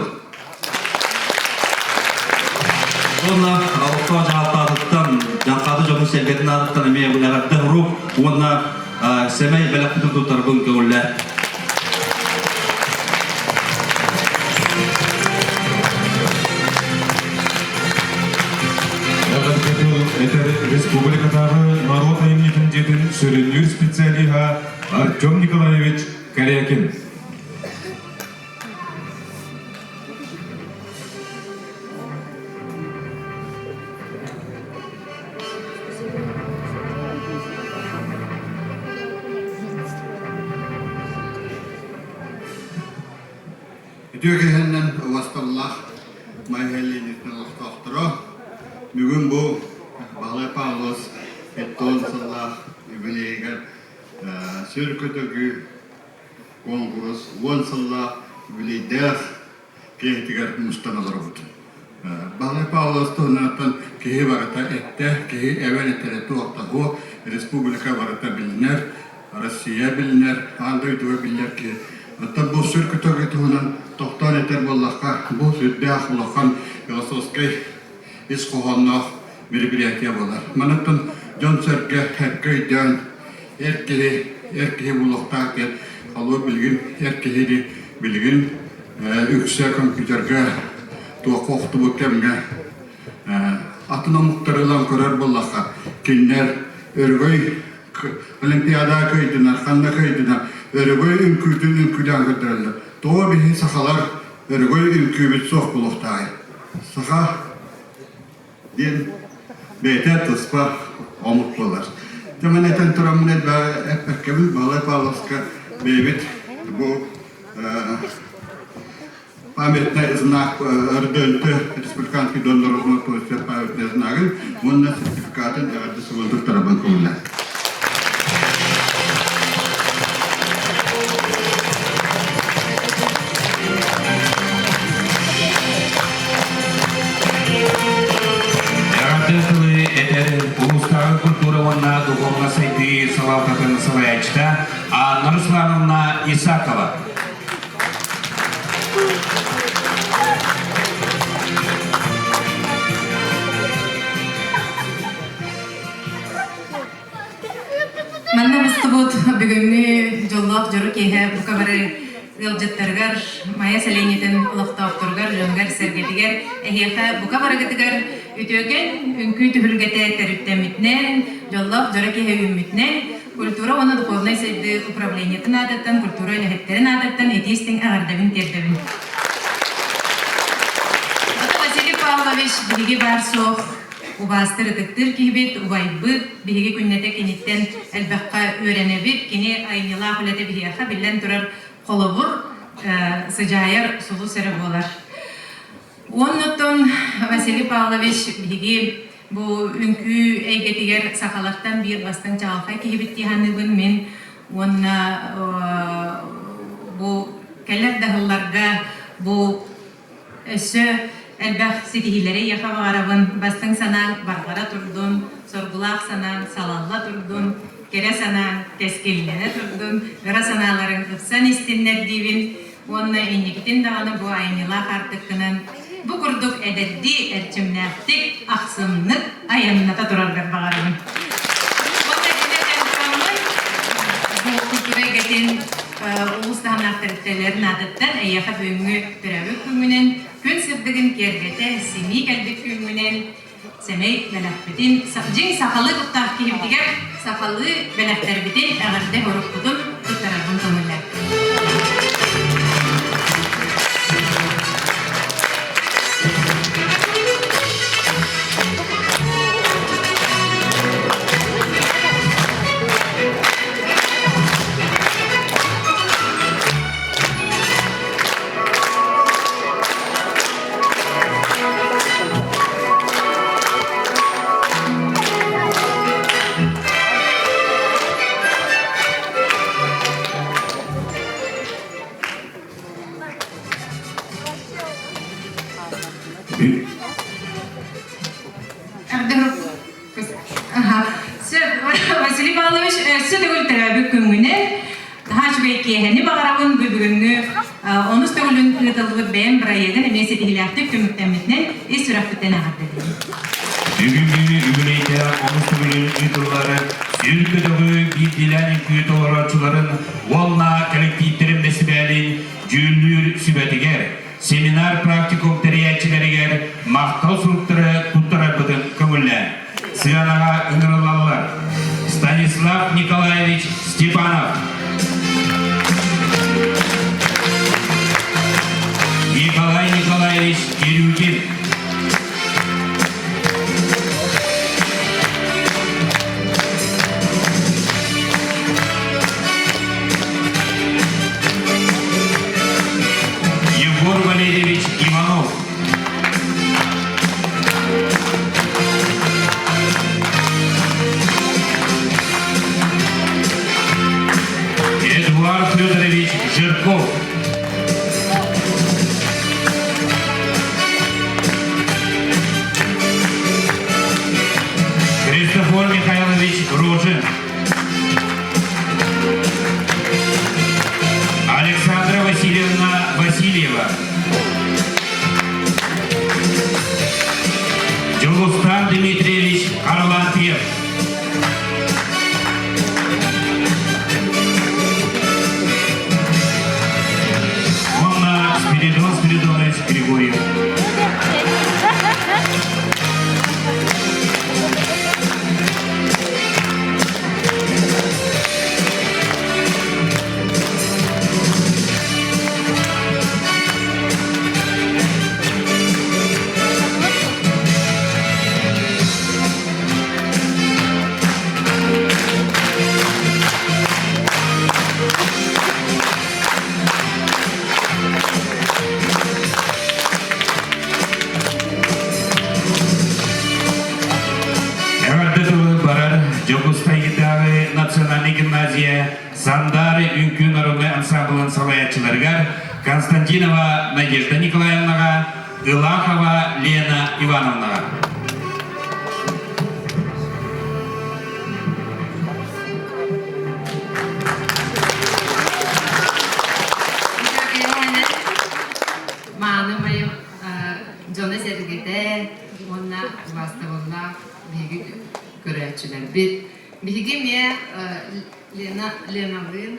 Уонна олохтоох дьаһалтаатыттан, дьаҥхааты дьонун сэргэтин аатыттан эмиэ эҕэрдэ урук уонна сэмэй бэлэхпитин туттарбын көҥүллээ. Эҕэрдэ тыл этэр республикатааҕы норуот айымньытын дьиэтин сүрүннүүр специалиһа Артем Николаевич Корякин. Үтүө киһиннэн убастабыллаах Майя Ильинична олохтоохторо, бүгүн бу Баһылай Павлович Петтон сыллаах юбилейыгар сүр көтөгүү куонкурус 10 сыллаах үбүлүөйдээх киэһэтигэр мустан олоробут. Баһылай Павлович туһунан киһи барыта эттэ, киһи эбэн этэрэ туох да суох, республика барыта билинэр, Россия билинэр, аан дойдуга биллэр киһи. Оттон бу сүр көтөргө туһунан тохтоон этэр буоллахха, бу сүрдээх улахан философскай ис хоһоонноох мероприятие буолар. Манаттан дьон-сэргэ эргэ өйдөөн эр киһи эр киһи буолуохтаах диэн холуо билигин эр киһини билигин үксэ компьютерга туохха охтубут кэмҥэ атын омуктары ылан көрөр буоллахха кинилэр өрөгөй олимпиада кыайдынар ханна кыайдынар өрөгөй үҥкүүтүн үҥкүүлээн көрдөрөллөр тоҕо биһи сахалар өрөгөй үҥкүүбүт суох буолуохтааҕый. Саха диэн бэйэтэ туспа омук буолар. Тэмэн этэн тураммын эппэккэбин Баһылай Павловска бэйэбит бу памятный знак өрдөөнтө республиканский дом народного творчества памятный знагын уонна сертификатын эҕэрдэ суругун туттарабын көҥүлэ. Эҕэрдэ тылы этэр улуустааҕы культура уонна духовнай сайдыы салалтатын салайааччыта Анна Руслановна Исакова. Манна мустубут бүгүҥҥү дьоллоох дьоро киэһэ бука бары ыалдьыттарыгар, Майа сэлиэнньэтин олохтоохторугар, дьонугар-сэргэтигэр эһиэхэ бука барыгытыгар үтүөкэн үҥкүү түһүлгэтэ төрүттэммитинэн, дьоллоох дьоро киэһэ үүммүтүнэн культура уонна духовнай сайдыы управлениетын аатыттан, культура үлэһиттэрин аатыттан итии-истиҥ эҕэрдэбин тиэрдэбин. Василий Павлович биһиги баар-суох убаастыр ытыктыыр киһибит, убайбыт, биһиги күннэтэ киниттэн элбэххэ үөрэнэбит, кини айымньылаах үлэтэ биһиэхэ биллэн турар холобур, сыдьаайар сулус эрэ буолар. Уоннаттан Василий Павлович биһиги бу үҥкүү эйгэтигэр сахалартан биир бастыҥ чаҕылхай киһибит дии саныыбын мин уонна бу кэлэр да сылларга бу Өссө элбэх ситиһиилэри эйиэхэ баҕарабын, бастыҥ санааҥ барҕара турдун, соргулаах санааҥ салалла турдун, кэрэ санааҥ кэскиллэнэ турдун, ыра санааларыҥ ыпсан истиннэр диибин уонна инникитин даҕаны бу айымньылаах аартыккынан бу курдук эдэрдии эрчимнээхтик, ахсымнык айанната тураргар баҕарабын. Уонна итиннэ этэн тураммын, бу культура эйгэтин улуус таһымнаах тэрилтэлэрин аатыттан эйиэхэ бүгүҥҥү төрөөбүт күҥҥүнэн, күн сырдыгын киэргэтэ, симии кэлбит күҥҥүнэн сэмэй бэлэхпитин, дьиҥ сахалыы куттаах киһибитигэр сахалыы бэлэхтэрбитин эҕэрдэ уруккутун туттарарбын көҥүллээх. Василий Павлович, өссө төгүл төрөөбүт күҥҥүнэн наһаа үчүгэй киэһэни баҕарабын. Бу бүгүҥҥү онус төгүлүн ыытыллыбыт бэйэм бырайыагын эмиэ ситиһиилээхтик түмүктэммитинэн ис сүрэхпиттэн эҕэрдэлиибин. Бүгүҥҥү үбүлүөйдээх онус төгүлүн ыытыллар сүр көтөҕүү биирдиилээн үҥкүү толорооччуларын уонна кэлэктииптэрин бэстибээлин дьүүллүүр сүбэтигэр семинар-практикум тэрийээччилэригэр махтал суруктары туттарарбытын көҥүллээн сыанаҕа ыҥырыллаллар. Станислав Николаевич Степанов, Николай Николаевич Кирюкин, Егор Валерьевич Иванов. Эдуард Федорович Жирков. Христофор Михайлович Рожин. Александра Васильевна Васильева. Дьулустан Дмитриевич Харлампьев. Дьокуускайдааҕы национальнай гимназия Сандаары үҥкүү народнай ансамблын салайааччыларыгар Константинова Надежда Николаевнаҕа, Ылахова Лена Ивановнаҕа. Мааны майым дьоно-сэргэтэ уонна убаастабыллаах биһиги көрөөччүлэрбит. Биһиги эмиэ Лена Леналыын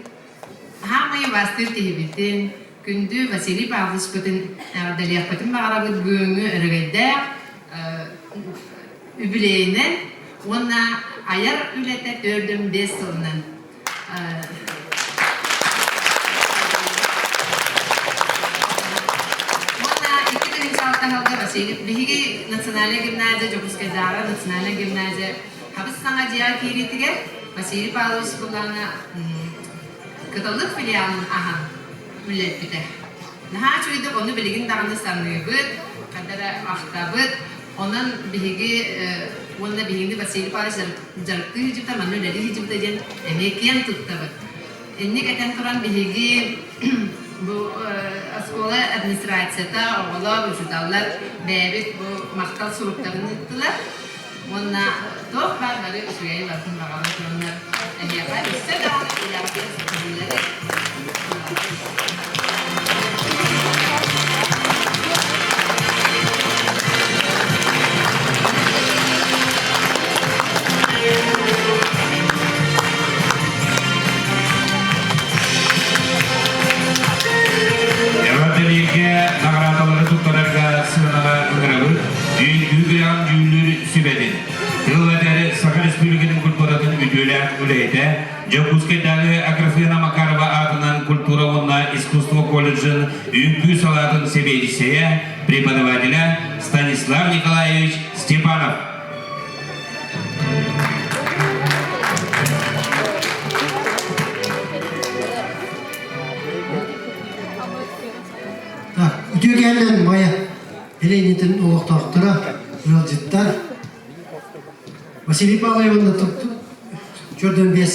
хаамай убаастыыр киһибитин, күндү Василий Павловичпытын эҕэрдэлиэхпитин баҕарабыт бүгүҥҥү өрөгөйдөөх үбүлүөйүнэн уонна айар үлэтэ 45 сылынан. Уонна 2 тыһыынча сылга Василий биһиги национальнай гимназия Дьокуускайдааҕы национальнай гимназия хабыс саҥа дьиэҕэ киириитигэр Василий Павлович Кулана Кыталык филиалын аһан үлэлэппитэ. Наһаа үчүгэйдик ону билигин даҕаны саныыбыт, ханна эрэ ахтабыт. Онон биһиги уонна биһигини Василий Павлович дьарыктыы сылдьыбыта, манна үлэлии сылдьыбыта диэн эмиэ киэн туттабыт. Инник этэн туран биһиги бу оскуола администрацията, оҕолор, учууталлар бэйэбит бу махтал суруктарын ыыттылар. Уонна туох баар бары үчүгэйи барытын баҕаран тураннар эһиэхэ өссө даҕаны үлэҕитин ситиһиилэри. Эҕэрдэлииргэ наҕараадалары туттарарга сыанаҕа ыҥырабыт. Үҥкүү күрэҕин дьүүллүүр сүбэтин тыл этэр Саха Республикатын культуратын үтүөлээх үлэһитэ, Дьокуускайдааҕы Аграфена Макарова аатынан культура уонна искусство колледжын үҥкүү салаатын сэбиэдиссэйэ, преподавателэ Станислав Николаевич Степанов. Так, үтүө кэллэн Майа Ленинтин олохтоохторо, ыалдьыттар. Василий Павловна 45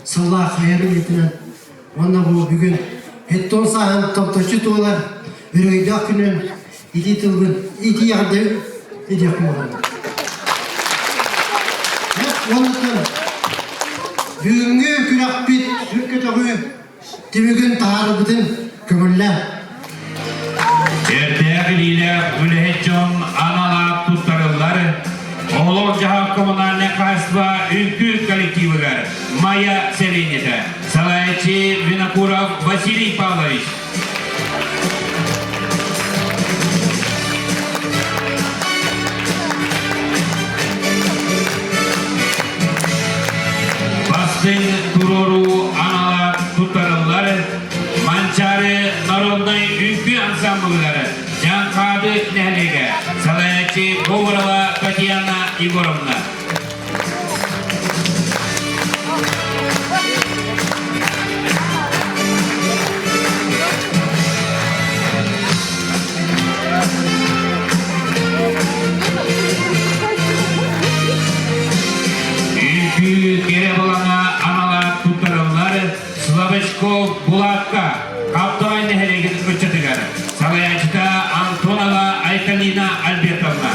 сыллаах айар үлэтинэн уонна бу бүгүн хеттон сааһын томточчу туолар өрөгөйдөөх күнүн итии тылбын итии эҕэрдэ этиэхпин баҕарабын. Уонна бүгүҥҥү күрэхпит сүр көтөҕүү түмүгүн таһаарбытын көҥүллээн. Эрдээх илиилээх үлэһит дьон анал аат туттарыллар. Олох-дьаһах коммунальнай хаһайыстыба үҥкүү коллективыгар Майя сэлиэнньэтэ, салайааччы Винокуров Василий Павлович. Бастыҥ туруоруу анала туттарыллар Манчаары народнай үҥкүү ансамблыгар Дьаҥхаады нэһилиэгэ, салайааччы Говорова Татьяна Егоровна. Үҥкүү кэрэ балаҥа анала туттарыллар Славочков Булатка Хаптаҕай нэһилиэгин ыччатыгар салайааччыта Антонова Айталина Альбертовна.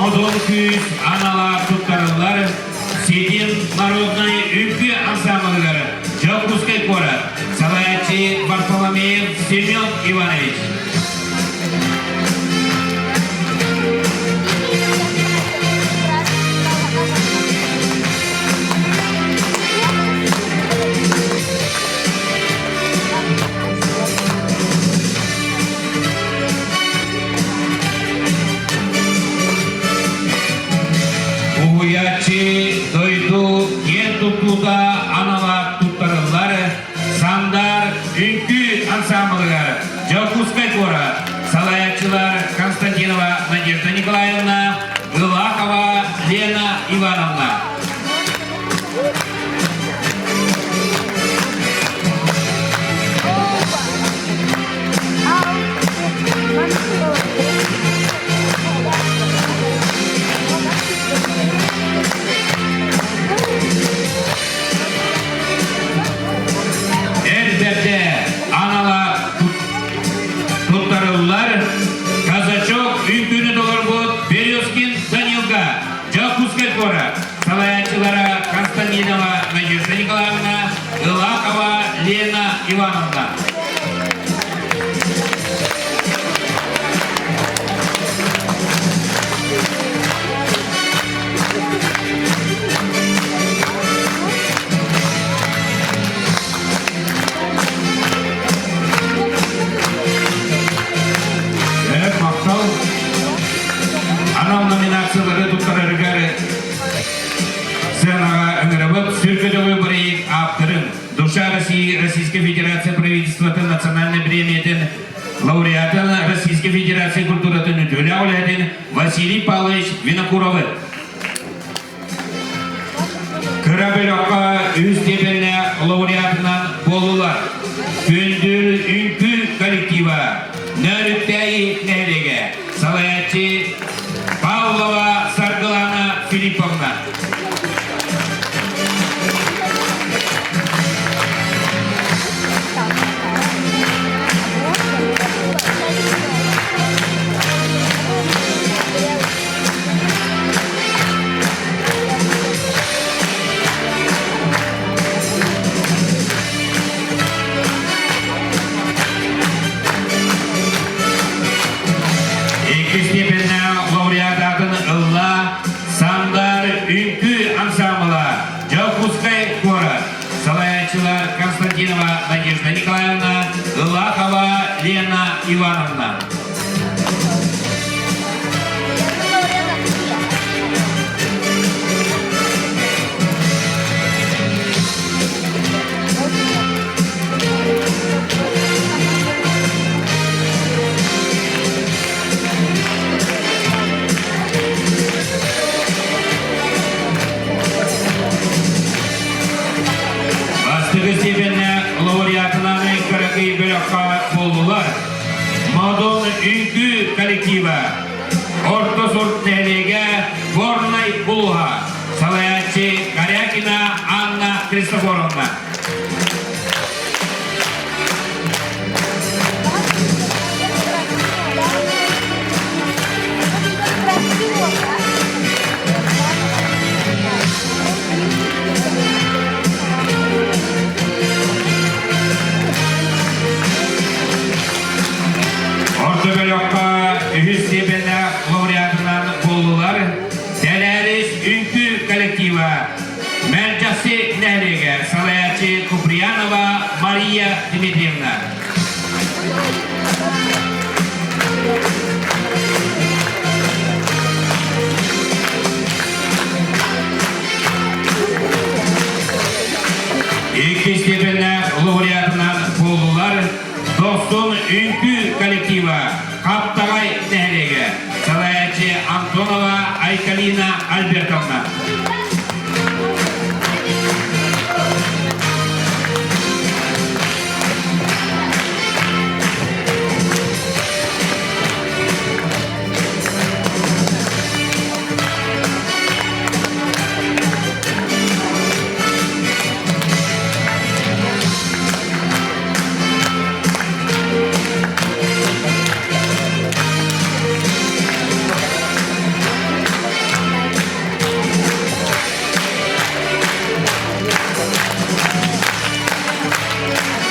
Модун күүс анала туттарыллар Сидин народнай үҥкүү ансамблыгар Дьокуускай куорат салайааччы Варфоломеев Семен Иванович. тута анала туттарыллар Сандар үҥкүү ансаамбылыгар Дьокуускай куорат салайааччылар Константинова Надежда Николаевна, Ылахова Лена Ивановна. Эр бэрдэ анала туттарыллар Казачок үҥкүүнү толорбут Березкин Данилга Дьокуускай куорат салайааччылара Константинова Надежда Николаевна, Ылахова Лена Ивановна. Махтал анал номинациялары туттарарыгар сценаҕа ыҥырабыт сүргөтөҕү бырайыак ааптарын Душа России Российской Федерация правительствотын национальной премиятын лауреатын Российской Федерация культуратын үтүөлээх үлэһитин Василий Павлович Винокуровы. Кыра бөлөххө үс степеннэ лауреатынан буоллулар. Күндүл үҥкүү коллектива Нөрүктээйи нэһилиэгэ салайааччы Павлова Саргылана Филипповна. Икки степеннэ лауреат аатын ылла Сандар үҥкүү ансаамбыла Дьокуускай куорат салайааччылар Константинова Надежда Николаевна, Ылахова Лена Ивановна. Бастакы степеннэ лауреатынан кыракый бөлөххө буоллулар. Модун үҥкүү коллектива Орто Сурт нэһилиэгэ Горнай улууһа салайааччы Корякина Анна Христофоровна. Орто бөлөххө үһүс степеннээх лауреатынан буоллулар Тэлээрис үҥкүү коллектива Мэлдьэхси нэһилиэгэ салайааччы Куприянова Мария Дмитриевна. Икки степеннээх лауреатынан буоллулар Дохсун үҥкүү коллектива Хаптаҕай нэһилиэгэ салайааччы Антонова Айкалина Альбертовна.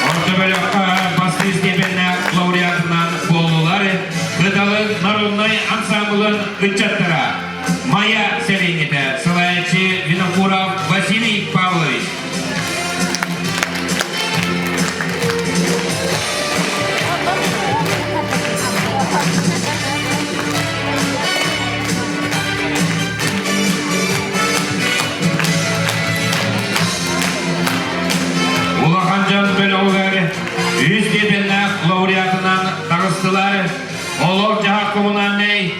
Орто бөлөххө бастыыр степеннээх лауреатынан буоллулар Кыталык народнай ансамблын ыччаттара Майя сэлиэнньэтэ салайааччы Винокуров Василий Павлович. коммунальнай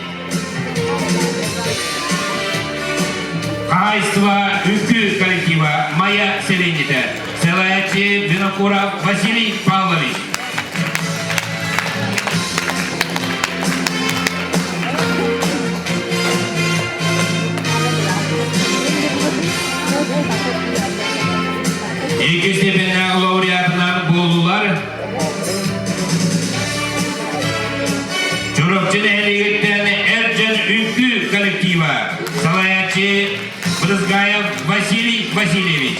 хаһаайыстыба үҥкүү коллектива Майя сэлиэнньэтэ, салайааччы Винокуров Василий Павлович. Икки степеннээх лауреатынан буоллулар Чурапчы нэһилиэгиттэн эр дьон үҥкүү коллектива, салайааччы Брызгаев Василий Васильевич.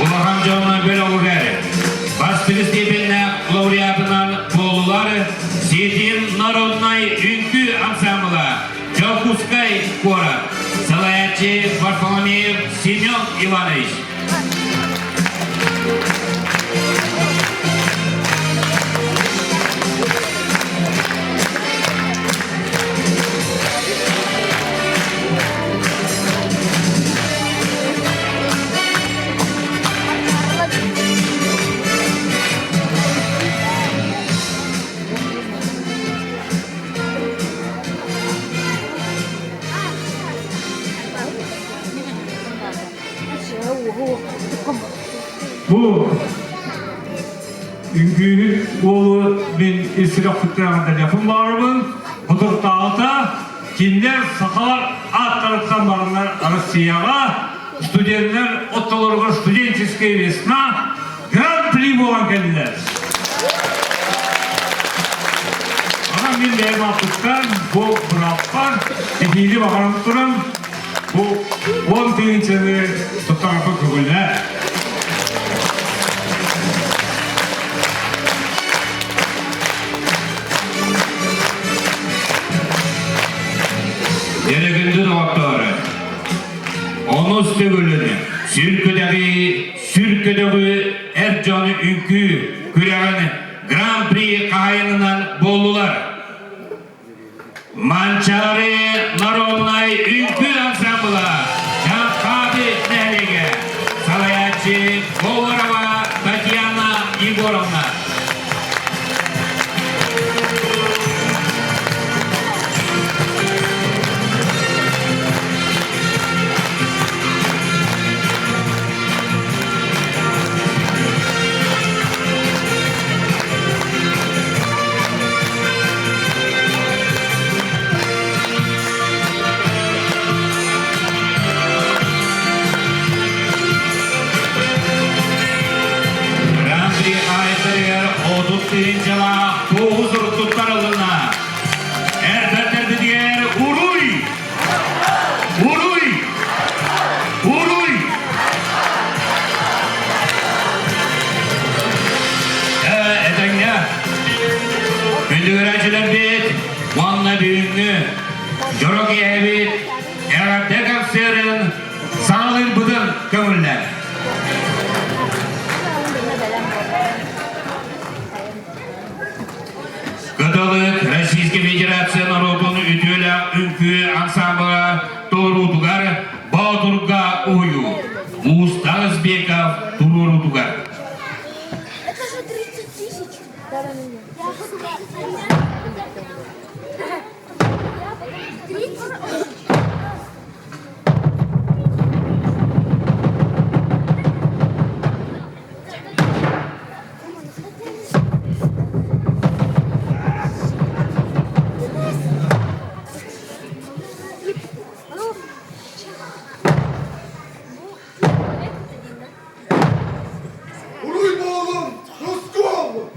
Улахан дьоҥҥо бөлөҕүгэр бастакы степеннээх лауреатынан буоллулар Ситим народнай үҥкүү ансамбла Дьокуускай куорат салайааччы Варфоломеев Семен Иванович. Бу үҥкүүһүт уолу мин ис сүрэхпиттэн эҕэрдэлиэхпин баҕарабын. Хотуртааҕыта кинилэр сахалар ааттарыттан бараннар Россияҕа студеннар оттолоругар студенческая весна гран-при буолан кэллилэр. Онон мин бэйэм ааппыттан бу бырааппар эһиили баҕаран туран Бу 10 тыһыынчаны туттарарга көҥүллээ. Дьэрэгинди доҕоттору, онус төгүлүн сүр көдөҕү эр дьону үҥкүү күрэҕин Гран-при хаһайынынан буоллулар. Манчаары народнай үҥкүү ансамбла Дьаҥхаады нэһилиэгэ салайааччы Говорова Татьяна Егоровна. Гран-при хаһаайыттарыгар 30 тыһыынчалаах туоһу сурук туттарылынна. Эрдэрдэрбитигэр уруй! Уруй! Уруй! Этэҥҥэ күндүгүрээччилэрбит уонна бүгүҥҥү дьоро киэһэбит эҕэрдэ концерын саҕалыырбытын көҥүллэр. Кыталык Российскай Федерация норуотун үтүөлээх үҥкүү ансамбла туоруутугар Боотурга уһуйуу Мустан Избеков туруоруутугар. Это же 30 тысяч. 30 тысяч. Уруй буолун, туску буоллун!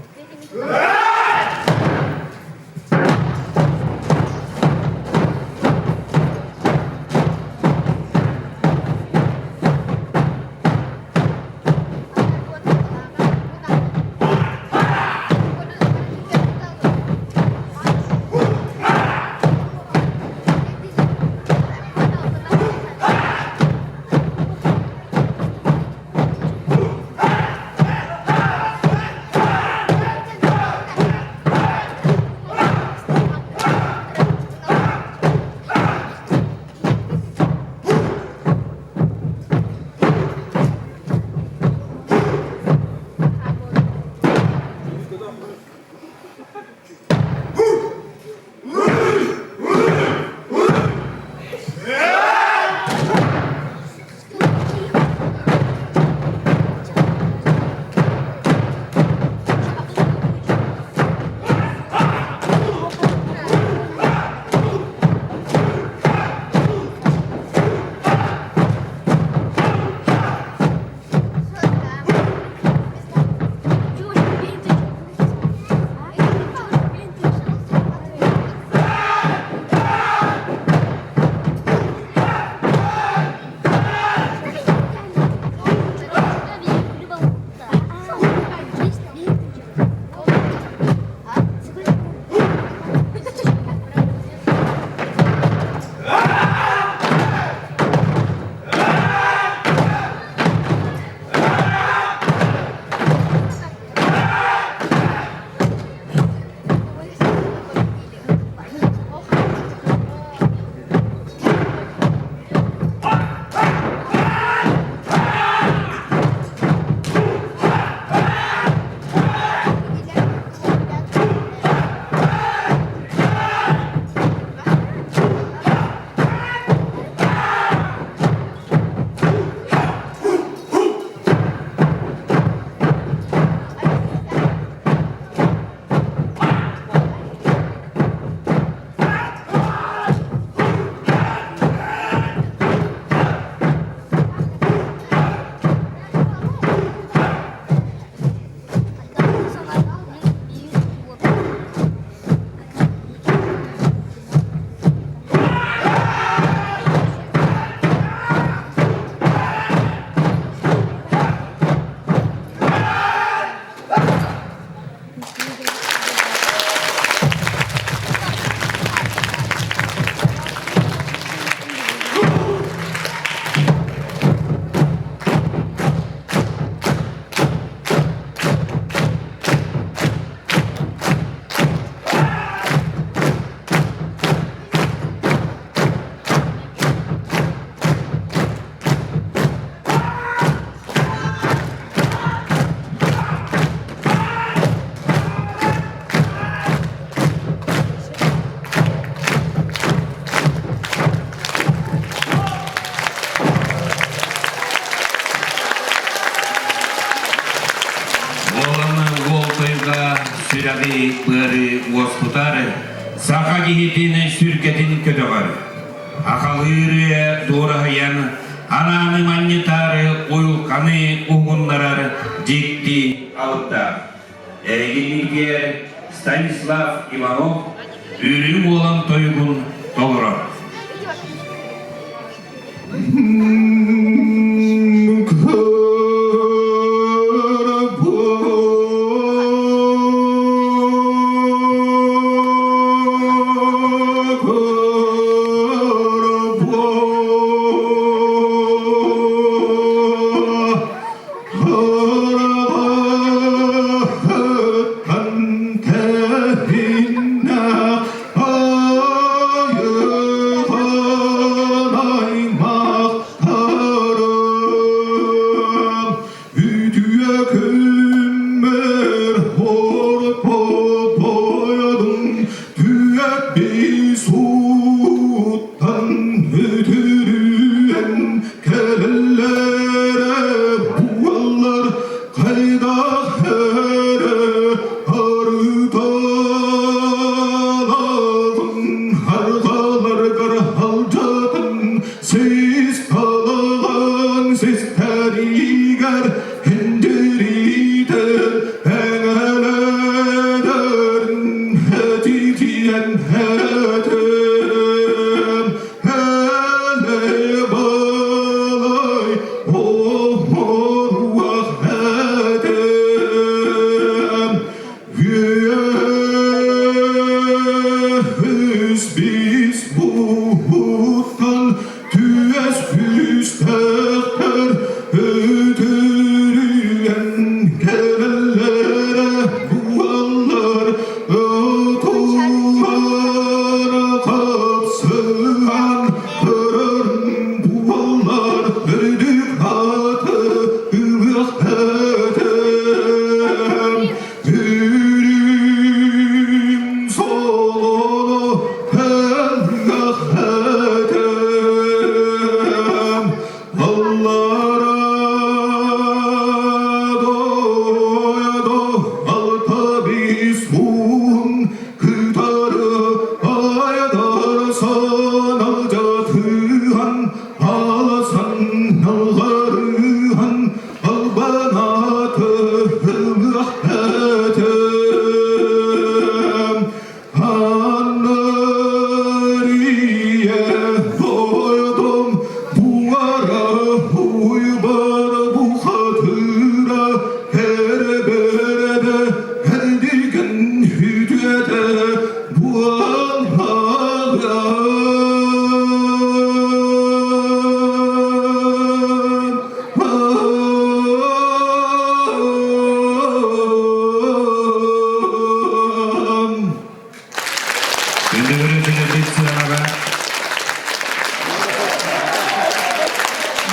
Сүрэҕи-быары уоскутар, саха киһитин сүргэтин көтөҕөр. Ахалыыры дуораһыйан, анааны манньытаары уйулҕаны уһугуннарар дьикти алыптаах. Эрэгиннигэр Станислав Иванов Үрүҥ Уолан тойугун толорор. Үтүө күммэр хорпотойдум, түөппи сууттан үтүрүйэн кэлэллэрэ буоллар хайдах эрэ арыталаҕын арҕаларгар алдьатын сис талаҕын систэригэр индириитин эҥэлэдэрин этитиэн этим элэй-балай оһоруах этим Үс бис буһуттан түөс күстэхтэр өтөрүйэн кэлэллэрэ буоллар отуора хапсыһан көрөр буоллар үрдүк аты ылыах этим Үрүҥ солону ылыах этим Аллара дойду алта бис уун кытары айдарсан алдьатыһан аласан алҕарыһан албан ааты ылыах этим Аннария дойдум буара уйбар бухатыра эрбэрдэ эрдигин үтүөтэ буаллаҕа. Күндүгүрү түнүбүт сыанаҕа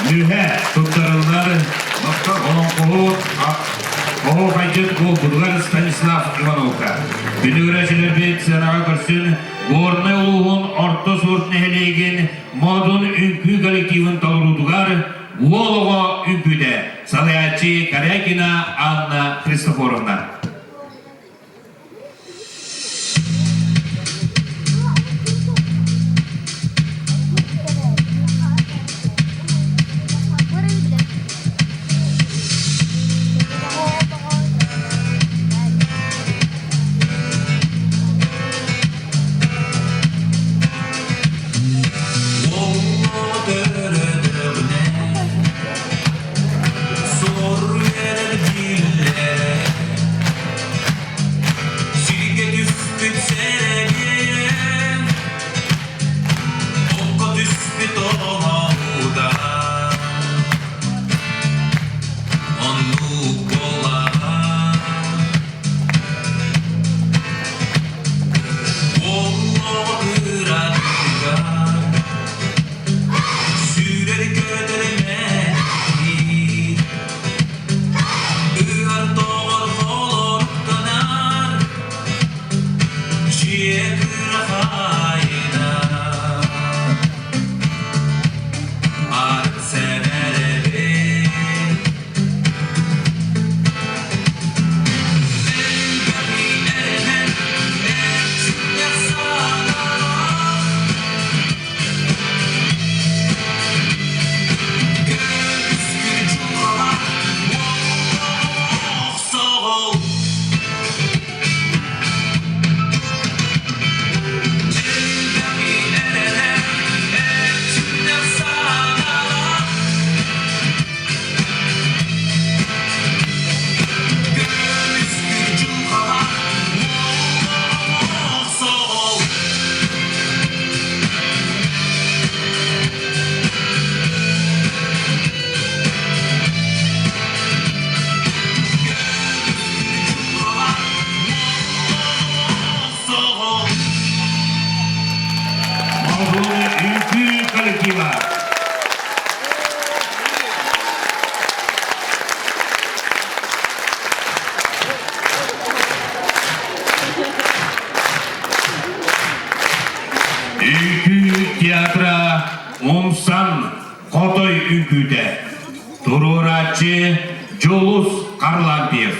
Мүһэ туттарыллар олоҥхоһут оһуохайдьыт буолбутугар Станислав Ивановка. Күндүгүрэ сыанаҕа көрсүн Горнай улууһун Орто Сурт нэһилиэгин Модун үҥкүү коллективын толоруутугар уол оҕо үҥкүүтэ салайааччы Корякина Анна Христофоровна. Хотой үҥкүүтэ. Туруорааччы Дьулус Харлампьев.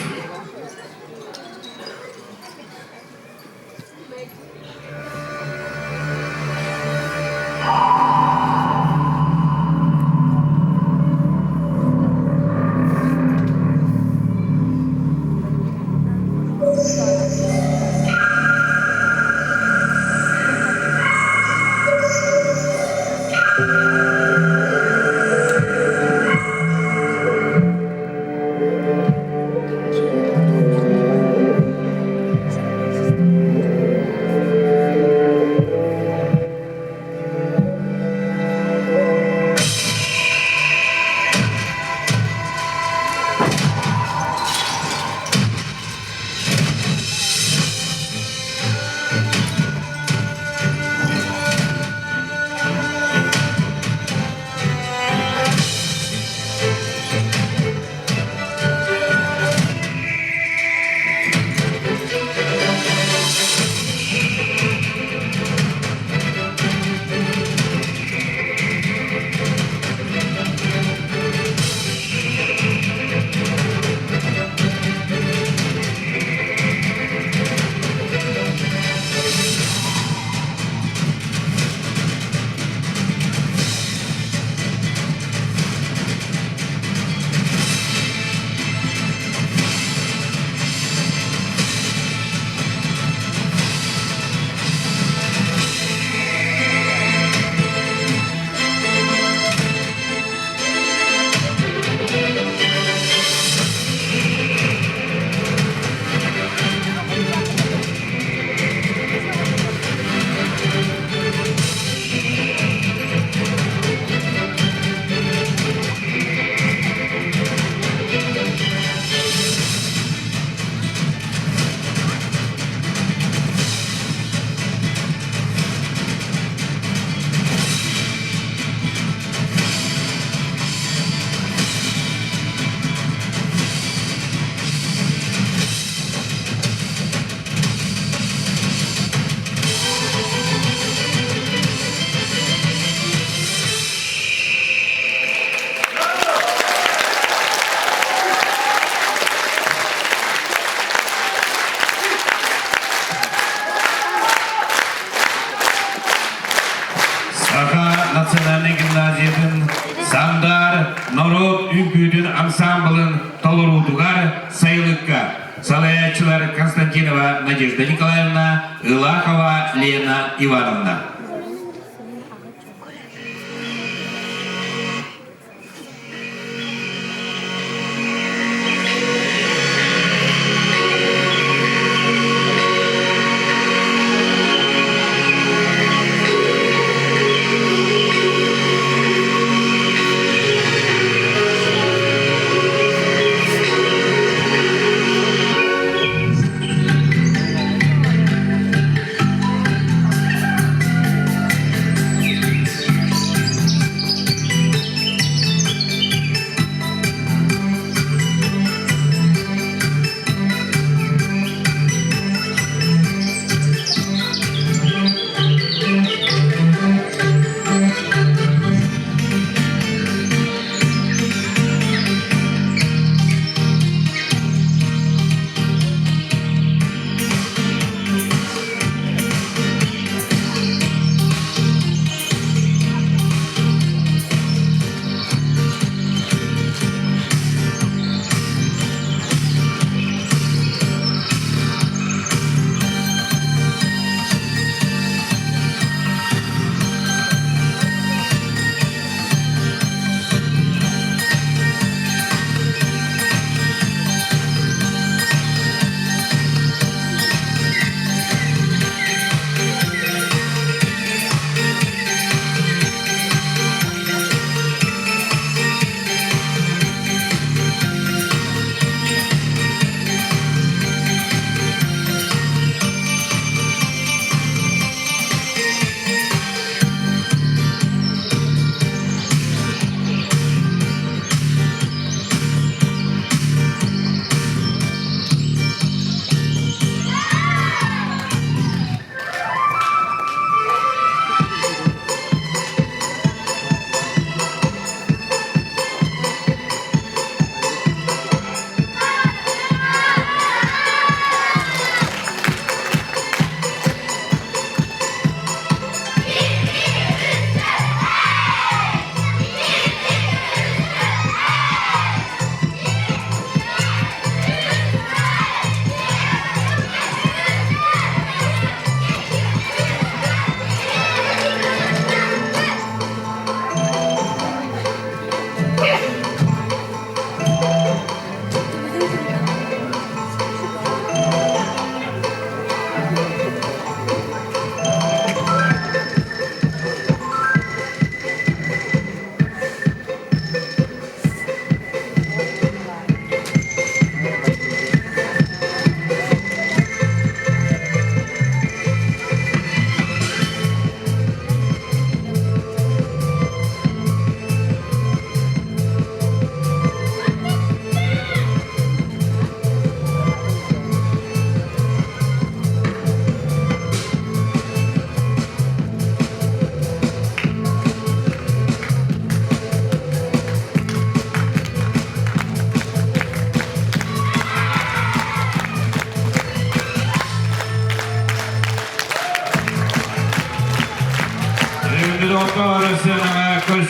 Саха национальнай гимназиятын Сандар норуот үҥкүүтүн ансаамбылын толоруутугар сайылыкка салайааччылар Константинова Надежда Николаевна, Ылахова Лена Ивановна.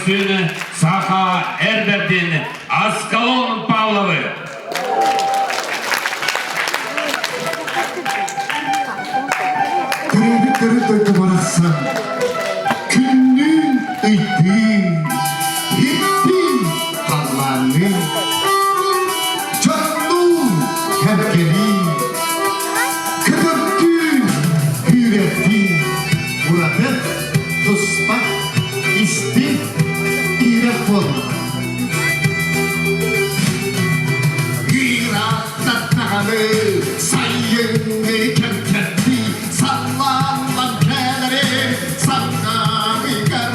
Дөхсүн Саха Эрбэрдин Аскалон Павловы. Төрөөбүт төрүт дойду барахсан күннүүн ыйдыын, иттиин халлаанныын, дьоннуун кэргэнин, көтөрдүүн күүрэттиин ураты туспа истиҥ иирэх буолла. Ыыраттаҕаны сайыҥҥы кэм-кэрдии саллааллан кэлэрин санаабыгар.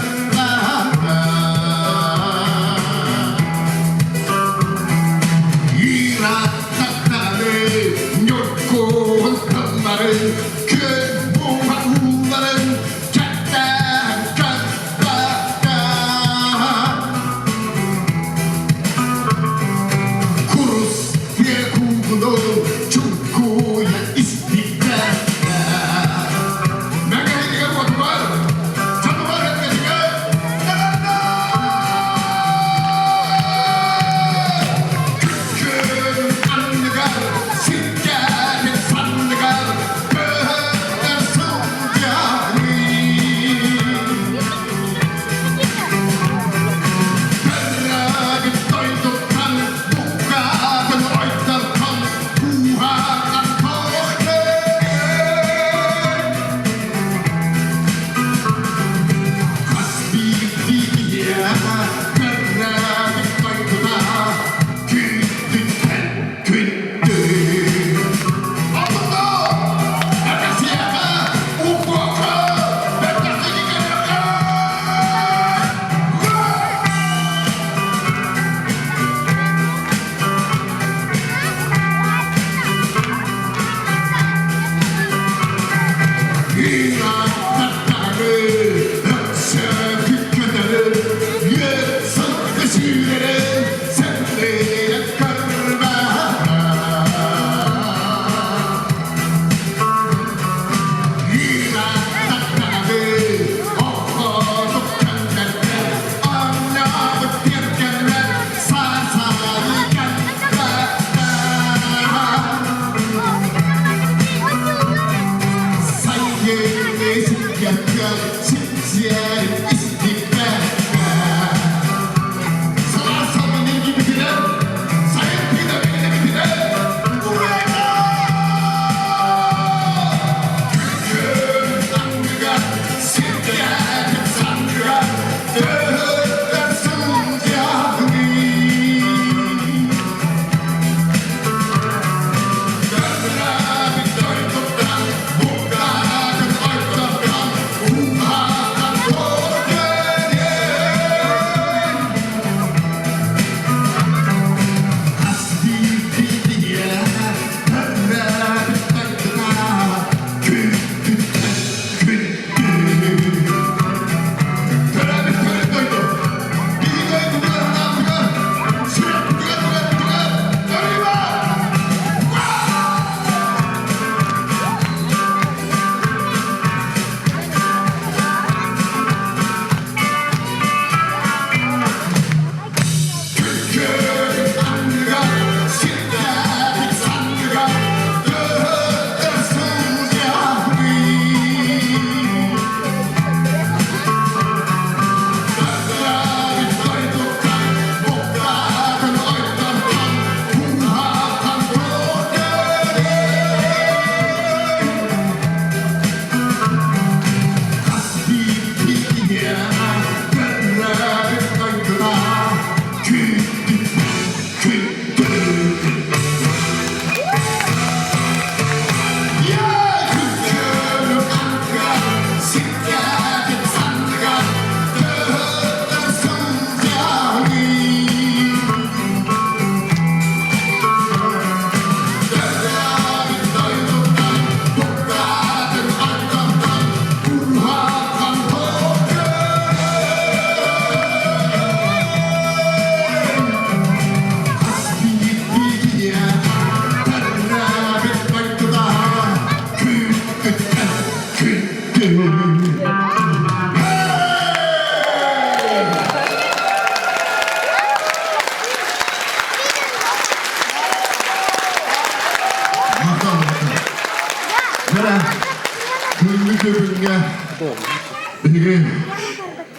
Биһиги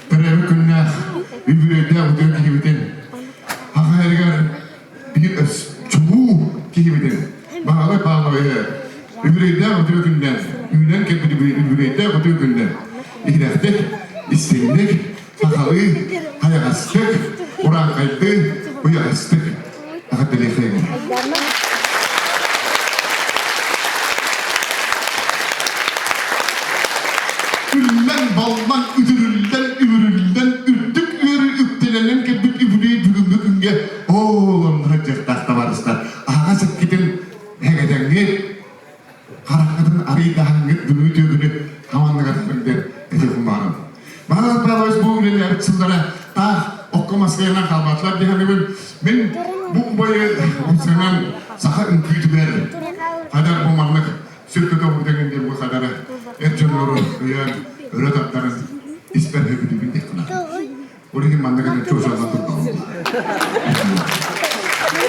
төрөөбүт күннээх үбүлүөйдээх үтүө киһибитин Аха эригэр биир чулуу киһибитин Баһылай Павловиһы үбүлүөйдээх үтүө күннэн үүнэн кэлбит үбүлүөйдээх үтүө күннэн иһирэхтик, истиҥник, сахалыы хайаҕастык, урааҥхайдыы уйаҕастык эҕэрдэлиэххэйиҥ. Үллэн, баллан, үтүрүллэн, үмүрүллэн, үрдүк үөрүү үктэнэнэн кэлбит үбүлүөй бүгүҥҥү күҥҥэ оол онно дьахтаах табаарыстар аһаҕас эккитин эгэдэҥҥит хараххытын арыйдаһаҥҥыт бүгүҥҥү түөкүнү хаманныгар диэн этиэхпин баҕарабын. Баһылай Павлович бу үлэлээбит сыллара таах окко маскайынан хаалбатылар диэхэнибин мин бу убайы умсанан саха үҥкүүтүгэр хадар бу маннык сүр көтөҕүтэгин диэн бу хадары эр дьоннору өйөөн өрө тартаран испэр хөбүтүбүн диэх гына. Ол иһин манна кэлэн чуочалла турдаҕым.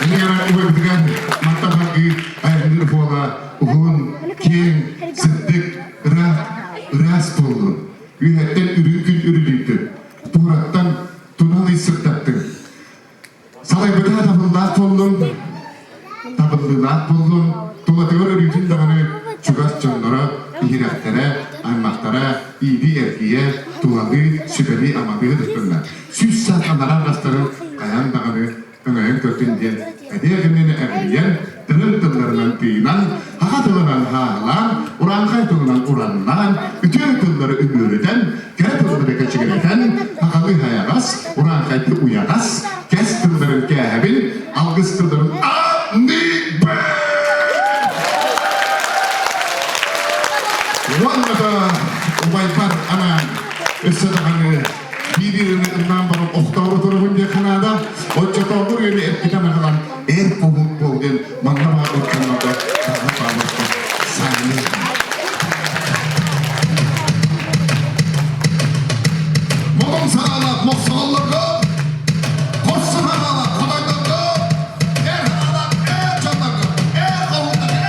Иннигэр убайбытыгар мантан салгыы айанныыр буола уһун, киэҥ, сырдык, ыраах, ыраас буоллун. Үөһэттэн үрүҥ күн үрүлүйдүн. Туораттан тунал ый сырдаттын. Салайбыта табыллаах буоллун, табыллыылаах буоллун, тулатыгар өрүүтүн даҕаны чугас дьонноро, иһирэхтэрэ, аймахтара ииби-эргийэ, тулалыы, сүбэлии-амалыы сырыттыннар. 100 саас анараа бастарын хайаан даҕаны өҥөйөн көрдүн диэн эдэр гыннаны эргийэн, тырым тылларынан тыынан, хаха тылынан хааһылаан, урааҥхай тылынан ураннаан, үтүө тыллары үмүөрүтэн, кэрэ тыллары кэчигирэтэн, хахалыы хайаҕас, урааҥхайдыы уйаҕас, кэс тылларын кээһэбин, алгыс тылларын аныыбын! Уонна да убайбар анаан өссө даҕаны биир-биирини ымнаан баран охтоору турабын диэххэ наада. Оччотооҕу үйэни эппитэн аҕалан эр куһун буол диэн манна баар ыттаннарга Павел Павловка сааныы. Модун санаалаах мохсоҕоллорго, хорсун санаалаах хотойдорго, эр санаалаах эр дьоннорго, эр хоһууннарга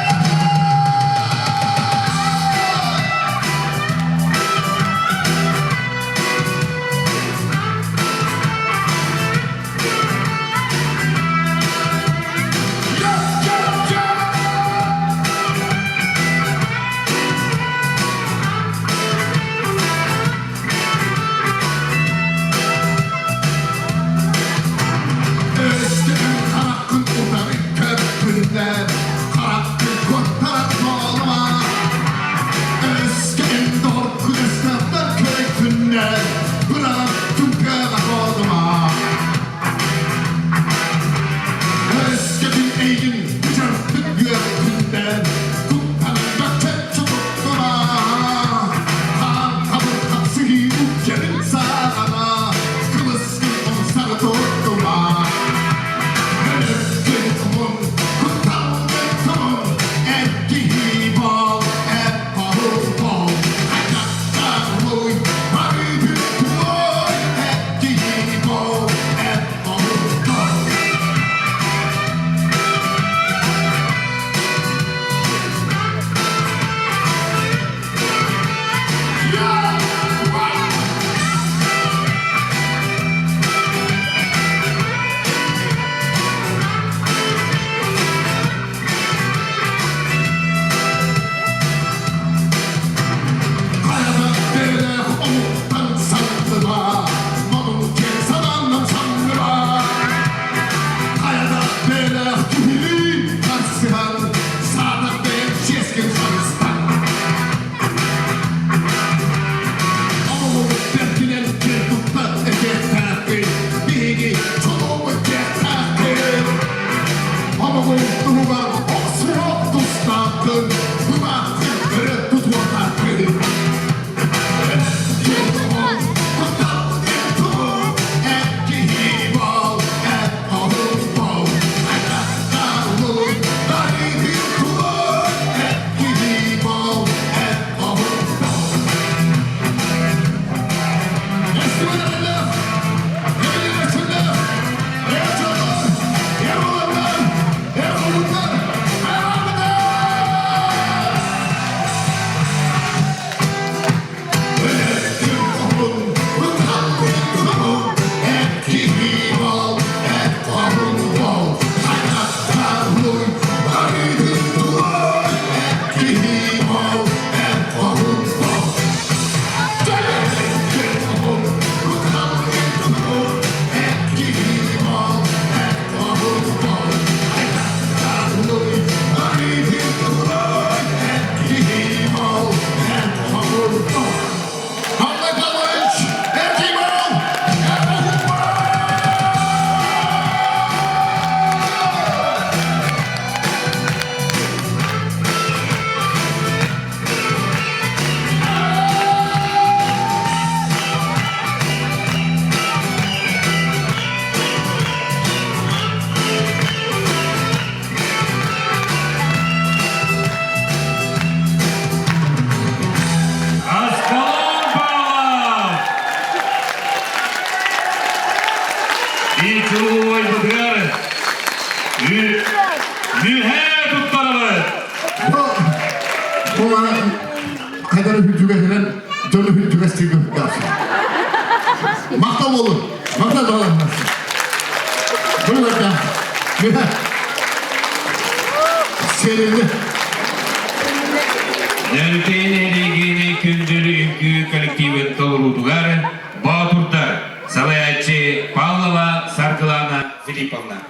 Өстөөх хараххын утары көрпүннэр, хараххын куоттарар буолума. Өскөтүн доҕор күөстэхтэр көрөккүннэр, быраҕан түҥкэҕэ буолума. Өскөтүн эйигин бычарбыт үөркүннэр, куттанарга чөччө туттума. Хаан хабыр хапсыһыы үкчэбин саҕана, кылыскын умсары туттума. Өлөргүн умун, кутталгын тумун, эр киһи бол, эр хоһун бол, хайдахтаах барыгын туой, эр киһи бол, эр хоһун бол. Хайа омуктан сандыба, модун киэҥ санааннан самныба. Хайа бэлэх киһилии харсыһан, саатар бэйэм чиэскин харыстан. Омугу бэркинэн киэн туттар этиэхтээхпин, биһиги чолообут диэхтээхпин. Омугун туһугар охсуһуох тустааххын, кунааххын өрө тутуохтааххын. чулуу убайбытыгар мүһэ туттарабыт. Бу хайдары хүлдүгэһинэн дьону хүлдүгэстиир Махтал болун. Махтал болун. Бұл да. Мүһэ. Серилli. Нөрүтей нэһилиэгин күндүл үҥкүү коллективын толоруутугар Боотурдар салайааччы Павлова Саргылана Филипповна.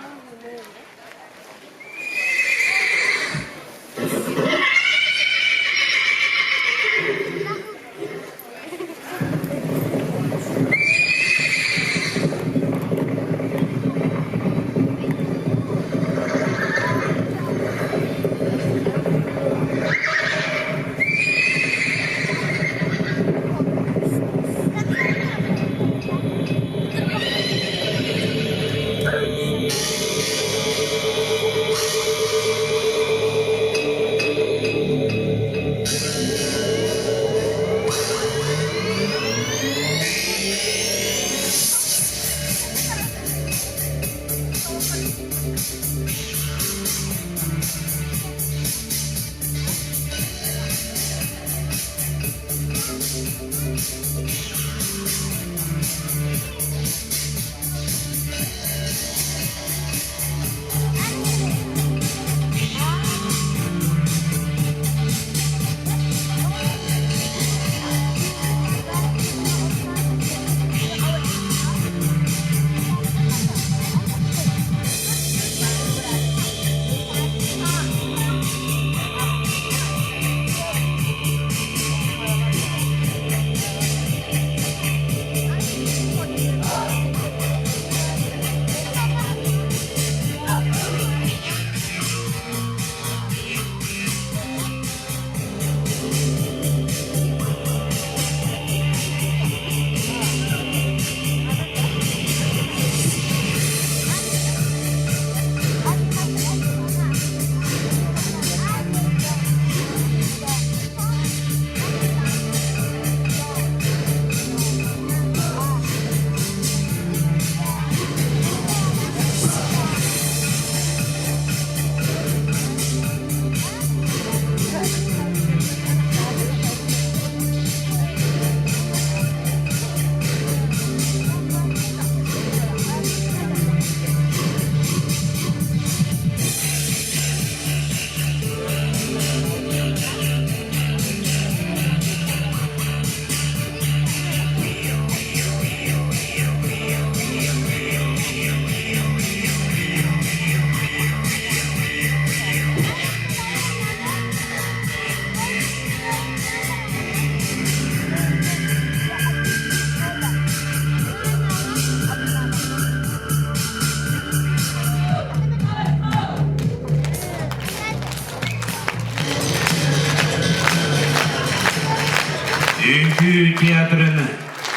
Үҥкүү театрын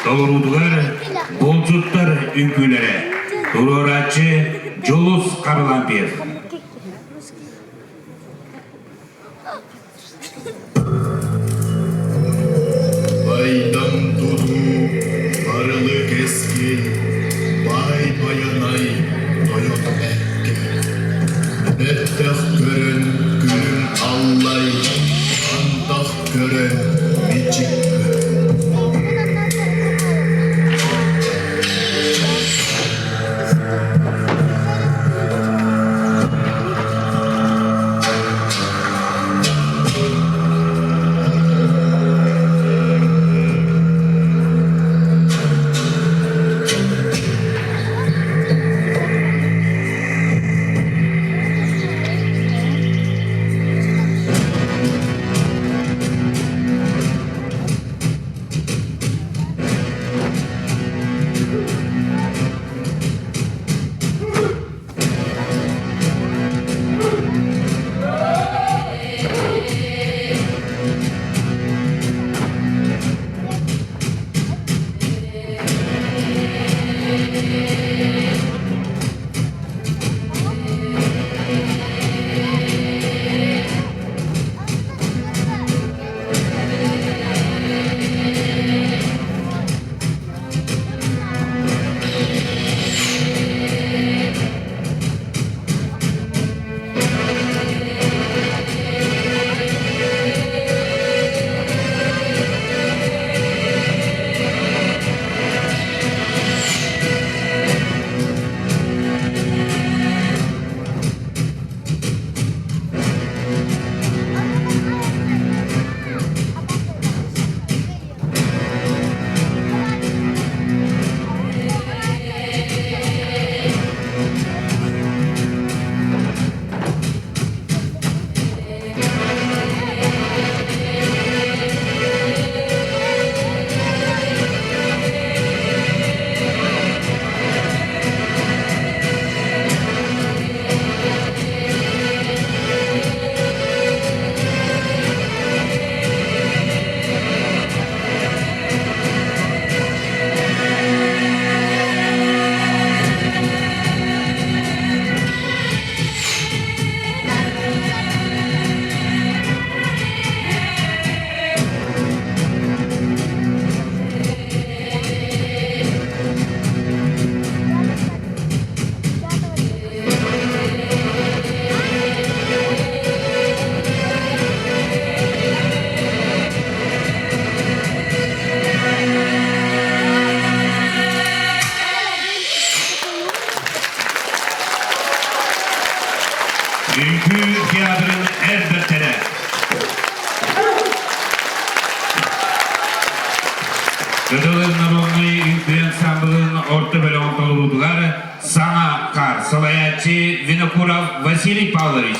толоруутугар булчуттар үҥкүүлэрэ. Туруорааччы Дьулус Харлампьев. Байдам тутуу, барылы кэскил, баай байанай, тойон эккэ. Бэттэх көрөн күлүм аллай, антах көрөн мичик гын. Үҥкүү театрын эр бэртэрэ. Кытылы народнай үҥкүү ансамблын орто бөлөҕүн толоруутугар саҥа хаар салайааччы Винокуров Василий Павлович.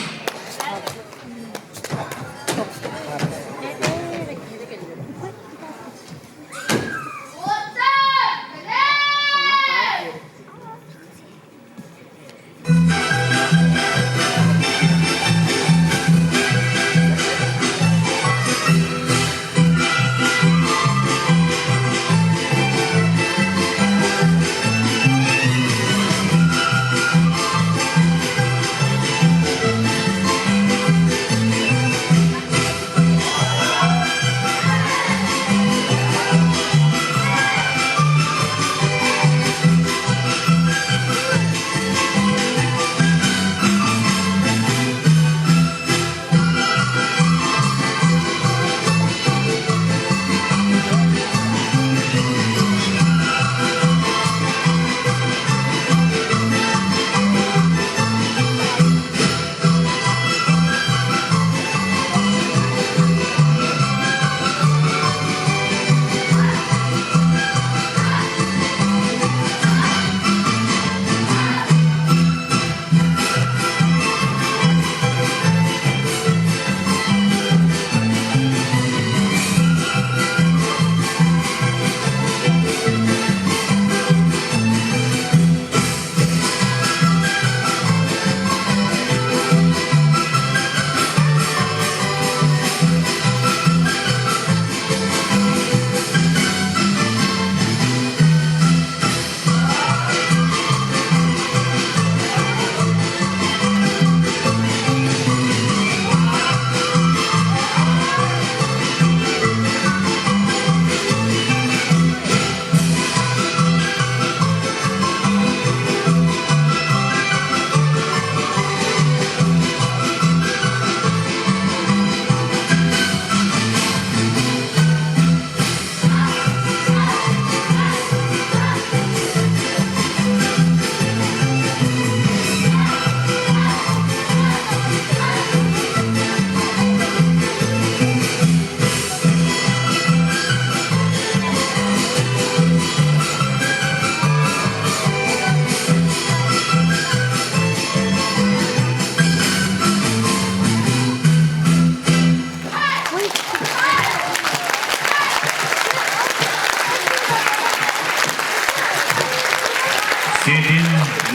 Сиэтин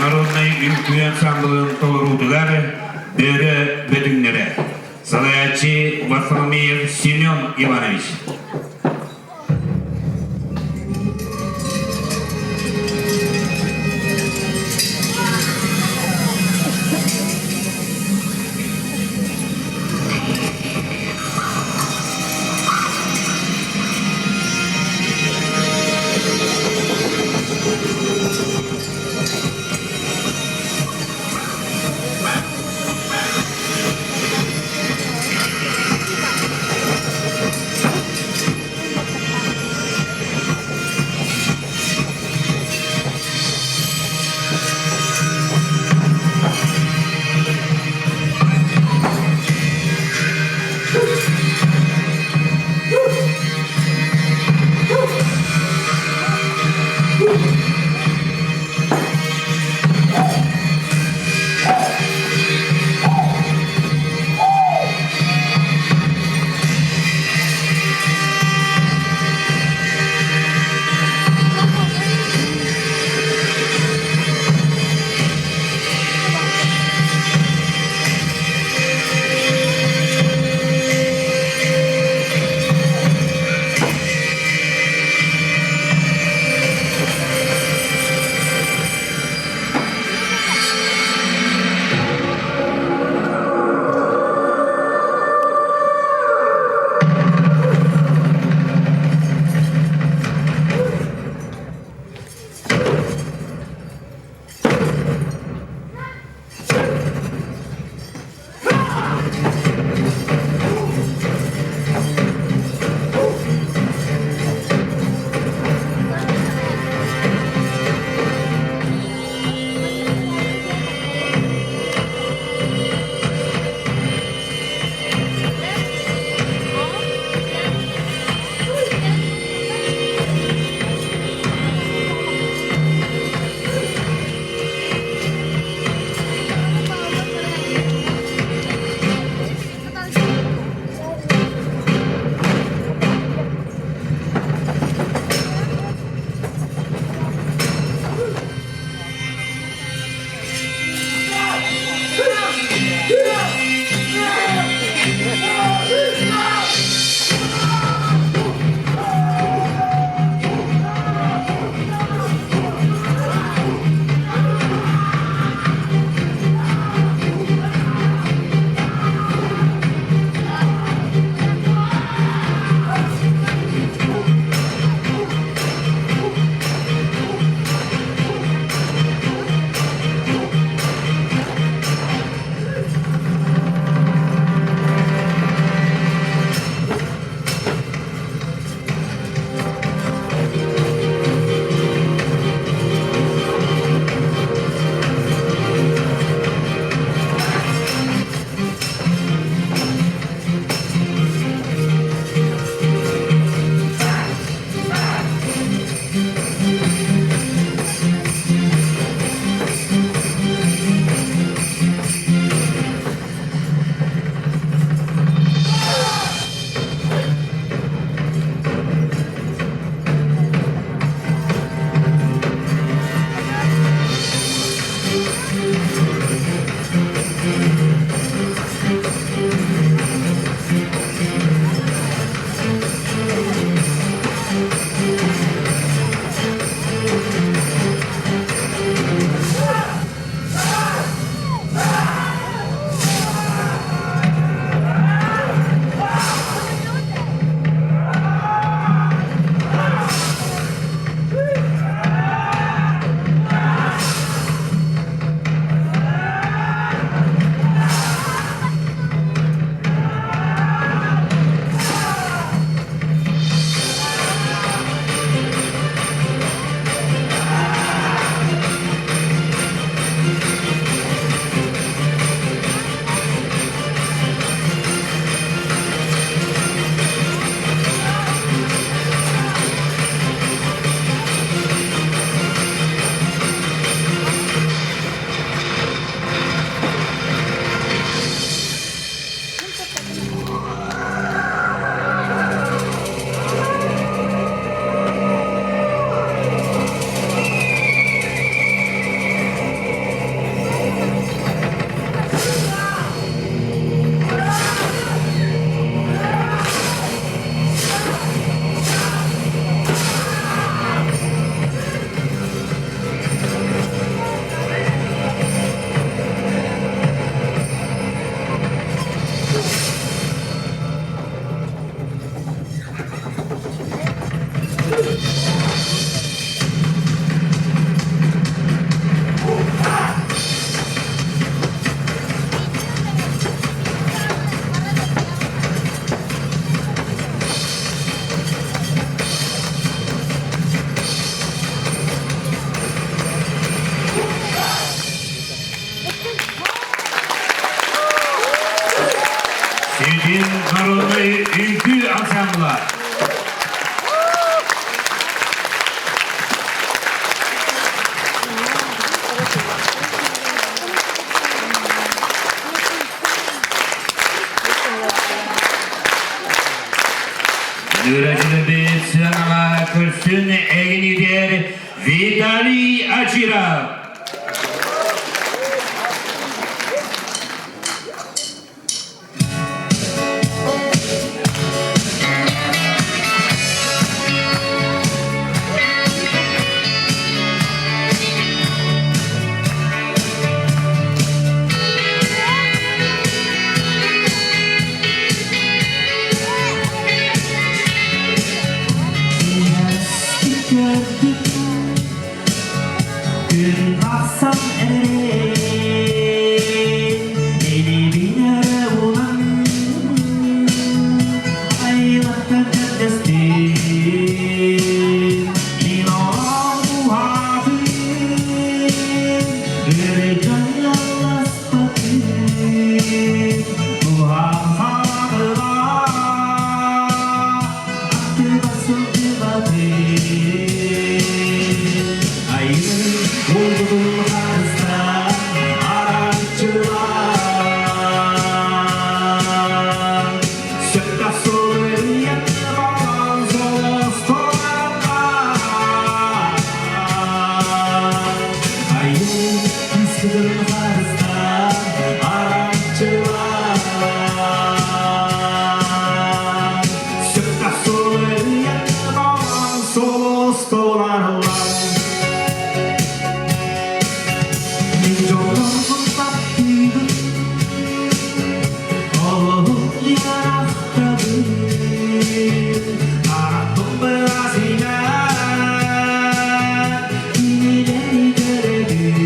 народнай үҥкүү ансамблын толоруутугар Бөрө Бөтүҥнэрэ. Салайааччы Варфоломеев Семен Иванович. Ситим народнай үҥкүү ансамбла. Нүрәчилэбит сыанаҕа көрсүн эгинидэр Виталий Очиров. Күн тахсан эрэр, илиибин эрэ булан, айлаттан көрдөстүм. Мин олох уһаатым, өрө дьоннолоспотум, уһаан хаалла, аттыга сылдьыбатым. Айыы булдун харыстаан, аранчылаан, сөптөөх суруйан балан Айыы күүскүтүн харыстаан, аранчылаан, сөптөөх суруйан балан солостоларлар. Мин дьоллорбун таптыыбын, олоҕум диэн Араттым быраасыйна, кинилэри көрөбүн.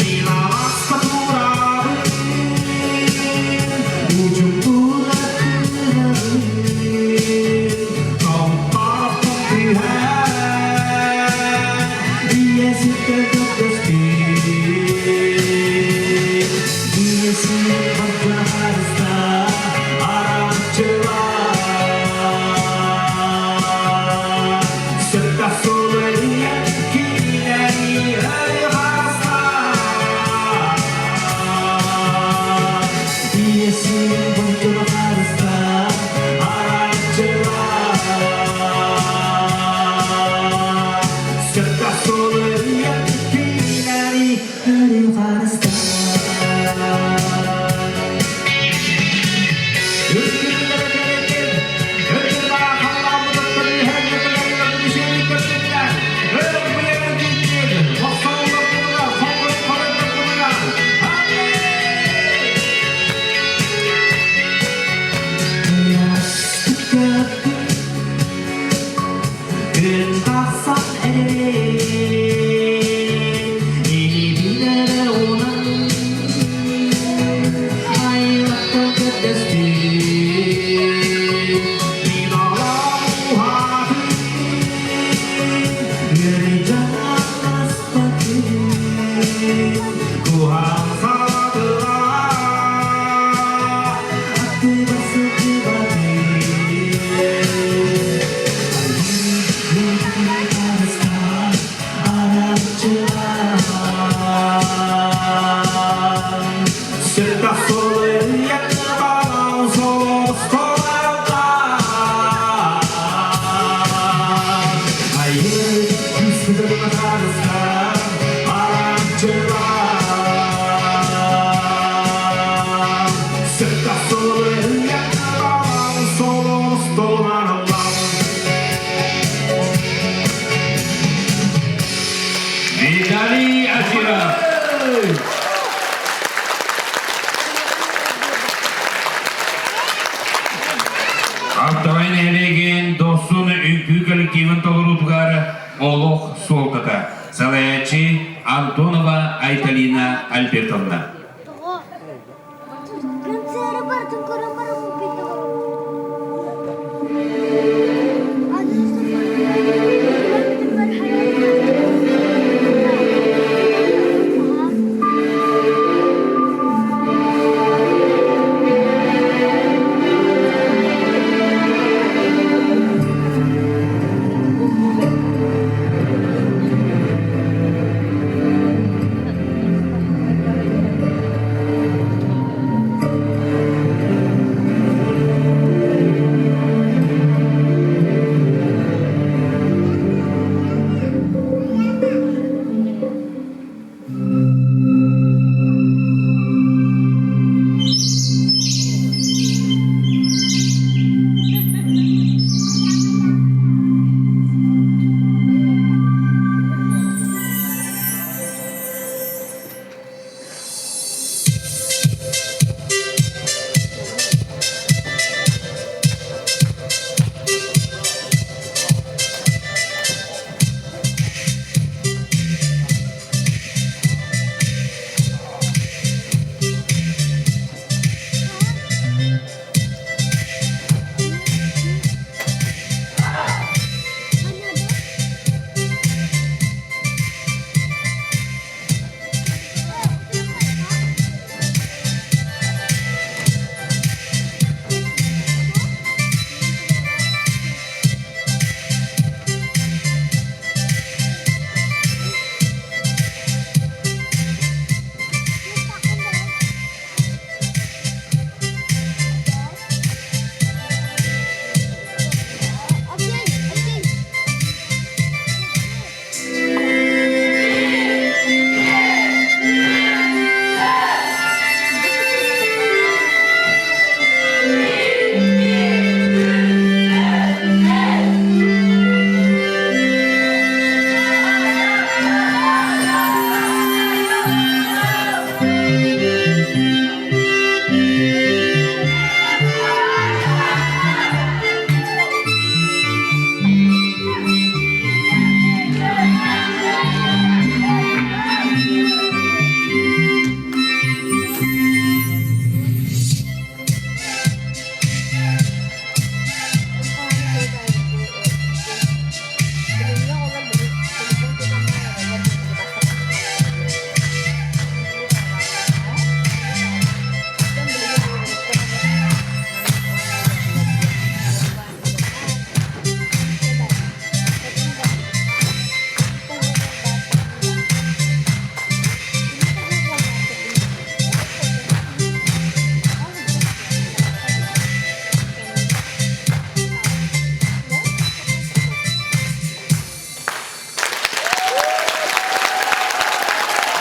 Мин аласка турабын, учуктуна кыһабын. Томпоохтон түһэн, ийэситтэн көрдөстүм. Ийэсин бардьаҕарыста аранчылаан. Сөптөөх суолу кинилэри харыстаан. Ийэсин бардьаҕарыста аранчылаан. Сөптөөх суолу кинилэри харыстаан. Күн тахсан эрэр, илиибин эрэ уунан, айлаттан көрдөстүм. Мин олом уһаатым, үөрэ дьанаспатым, куһаҕан саатылар, аттыбар сылдьыбатым. Виталий Очиров. Хаптаҕай нэһилиэгин Доссун үҥкүү коллективын толоруутугар олох суолтата. Салайааччы Антонова Айталина Альбертовна. Концеры бардым көрөн барамын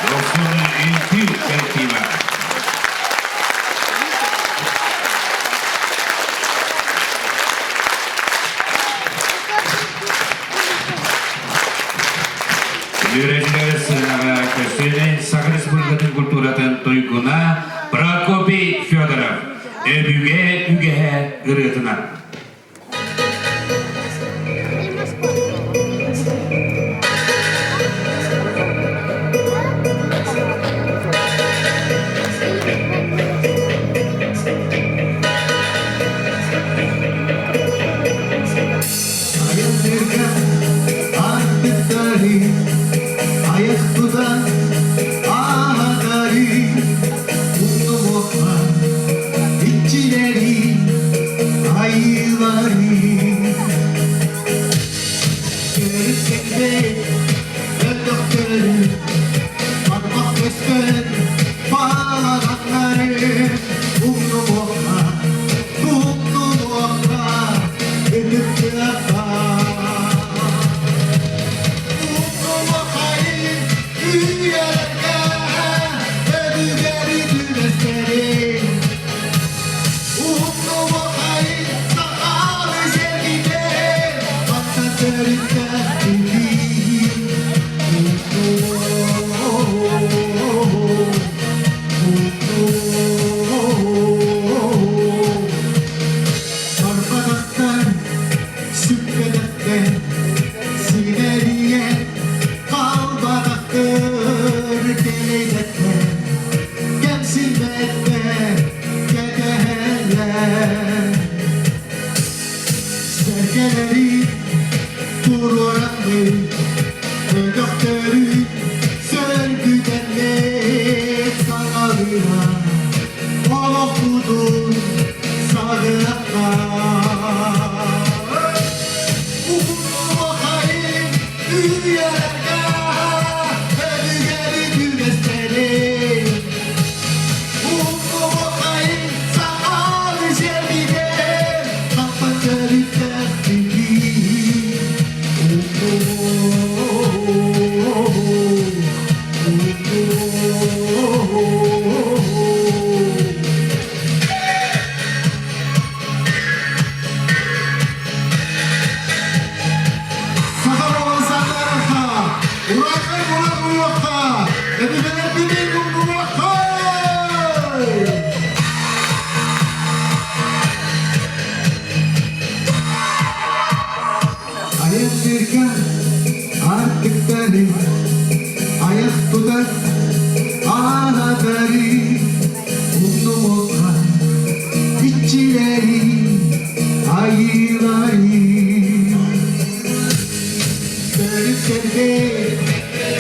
Дохсун үҥкүү коллектива. Үөрэннэр сыанаҕа көрсүөнэ Саха Республикатын культуратын туйгуна Прокопий Федоров «Өбүгэ үгэһэ» ырыатынан. Айантырга ардыктары аяқ тутан аһатары умнумуохха иччилэри айыылары Көрүскэнде өтөхтөрү бармах көстөн балаҕаннары умнумуохха умнумуохха ытыктыахха Умнумуоххайын үйэлэргэ өбүгэри түбэстэри Умнумуоххайын сахалы сэргитэ Хатта төрүттээх Барбатахтар, сүппэтэхтэр, симэлийэ хаалбатахтар, кэлэйбэттэр, кэмсиммэттэр, кэтэһэллэр. Сэргэлэри туруораммын, өтөхтөрү сөргүтэммит саҥалыыра олохпутун саҕыахха. Уһунуохайын үйэлэргэ өбүгэри күрэстэри Умнуохайын сахалы сэргитэр хаппа Уракай урак уруакка, эбибелербини умнуакка! Айан артыктары, аяқ тутар аҕатары, умнумуохха иччилэри, айыылары. Төрүттэргэ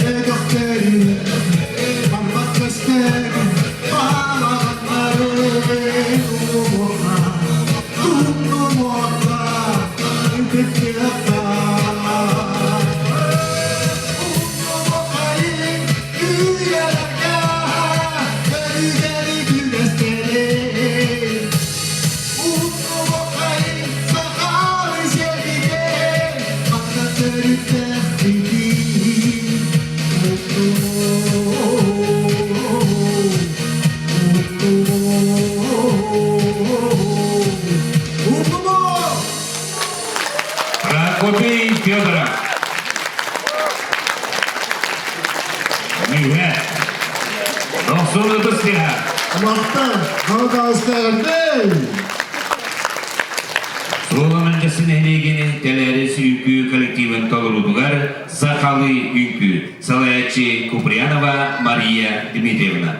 өтөхтөрү, барбах көстөр балаҕаннары умнумуохха, умнумуохха, ытыктыахха. Прокопий Федоров. Мүһэ. Дохсун ытыс тыаһа. Махтал, Хаҥалаастааҕардай! Суола Мэлдьэси нэһилиэгин Тэлээрис үҥкүү коллективын толоруутугар сахалыы үҥкүү салайааччы Куприянова Мария Дмитриевна.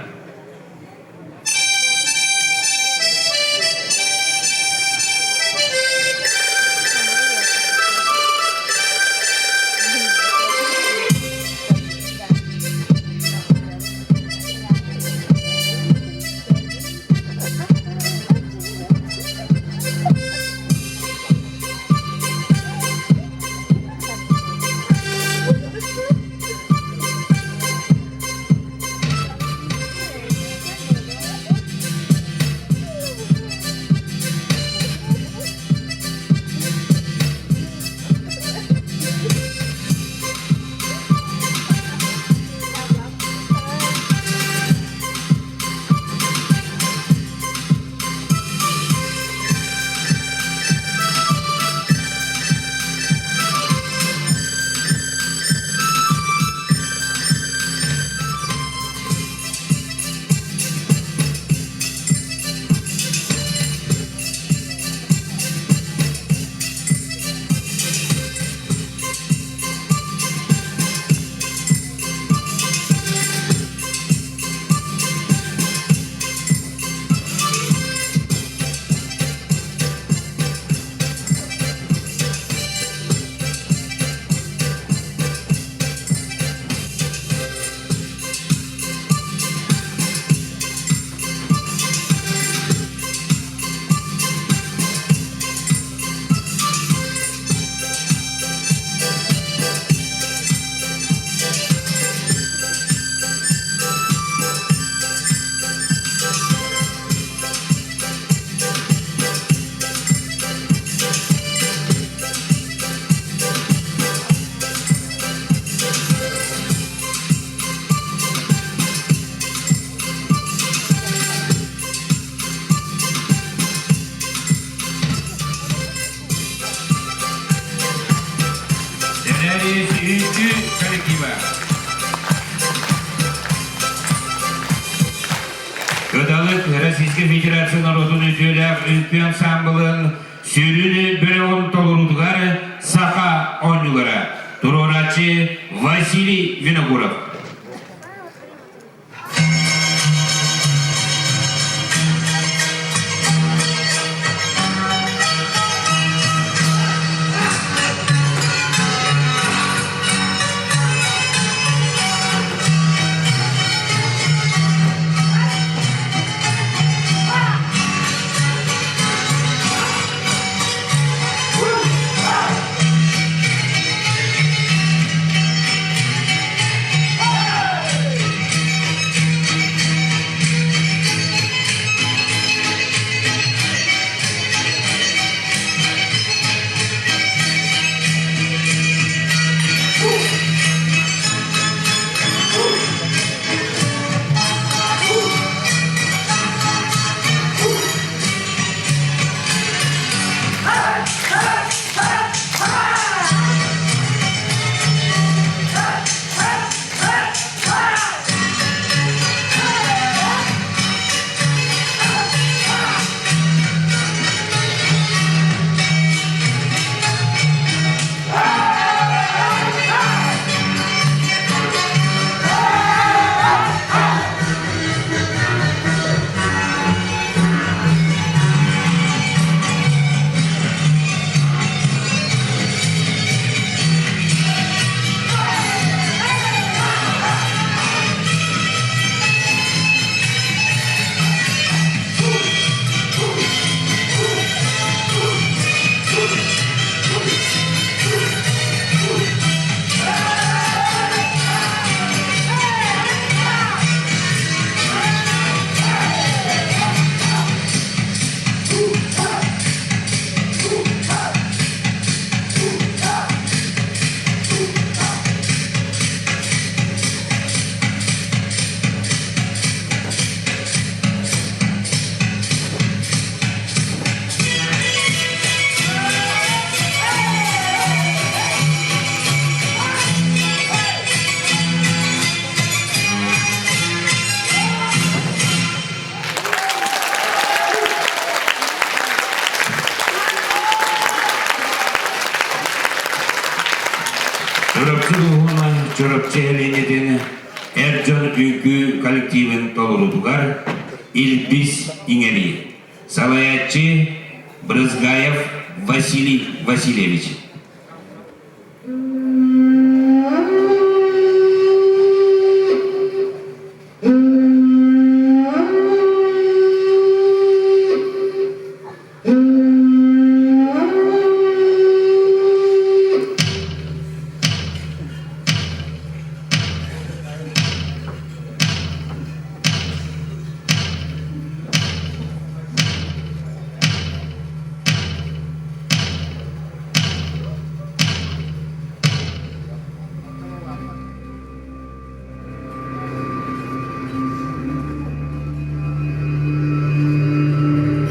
Тэлээрис үҥкүү коллектива. Кыталык Российскай Федерация норуотун үтүөлээх үҥкүү ансаамбылын сүрүн бөлөҕүн толоруутугар саха оонньуулара. Туруорааччы Василий Винокуров. Чурапчы сэлиэнньэтин эр дьон үҥкүү коллективын толоруутугар Илбис иҥэрии. Салайааччы Брызгаев Василий Васильевич.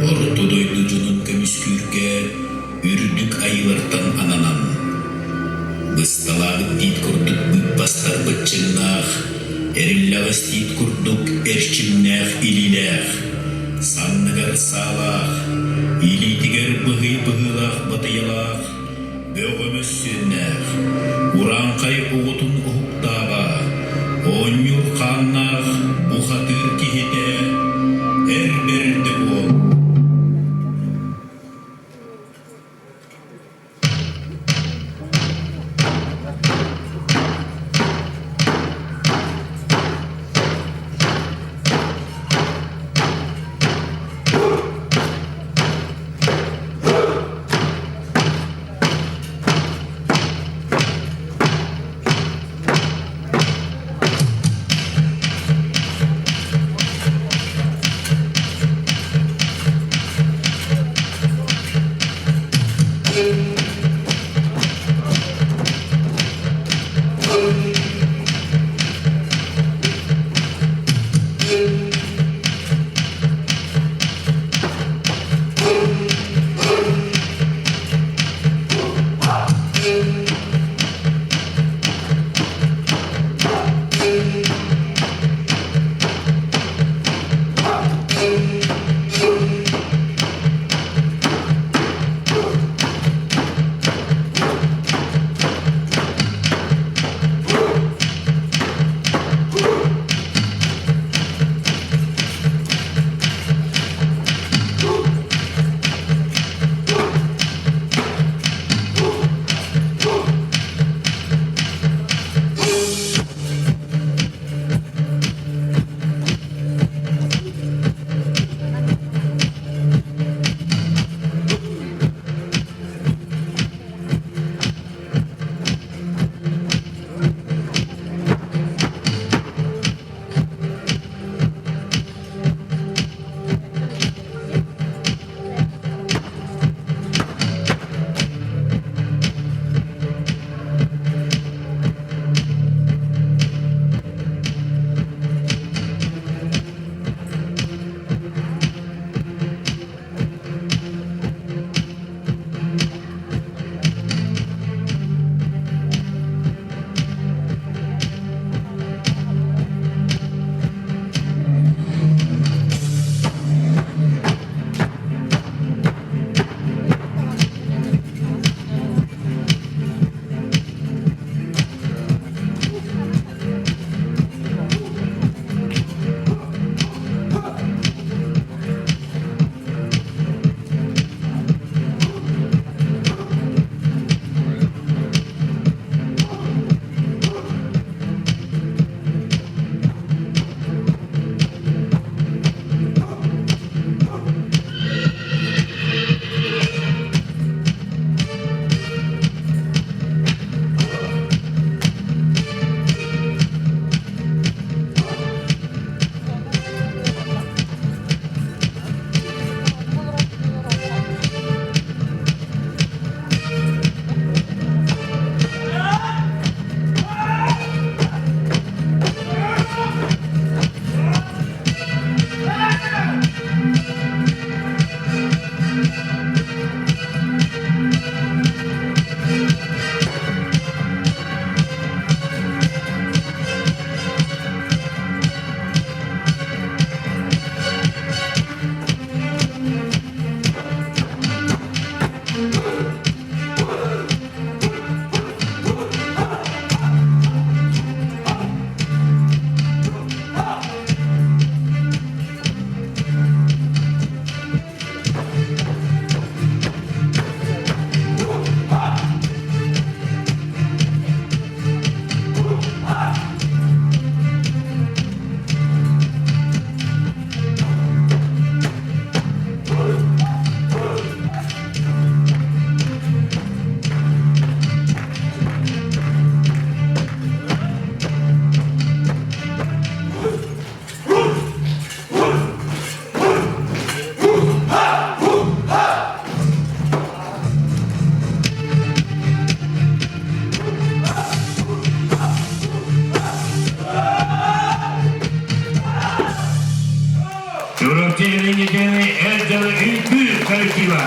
Орто дойду дьонун көмүскүүргэ үрдүк айыылартан ананан, бысталаабыт тиит курдук быыппастар быччыҥнаах, эриллэҕэс тиит курдук эрчимнээх илиилээх, санныгар саалаах, илиитигэр быһый быһыылаах батыйалаах, Бөҕө мөссүөннээх, урааҥхай оҕотун уһуктааҕа, оонньуур хааннаах бухатыыр киһитэ эр бэрдэ буол. Чурапчы нэһилиэнньэтин эр дьон үҥкүү коллектива.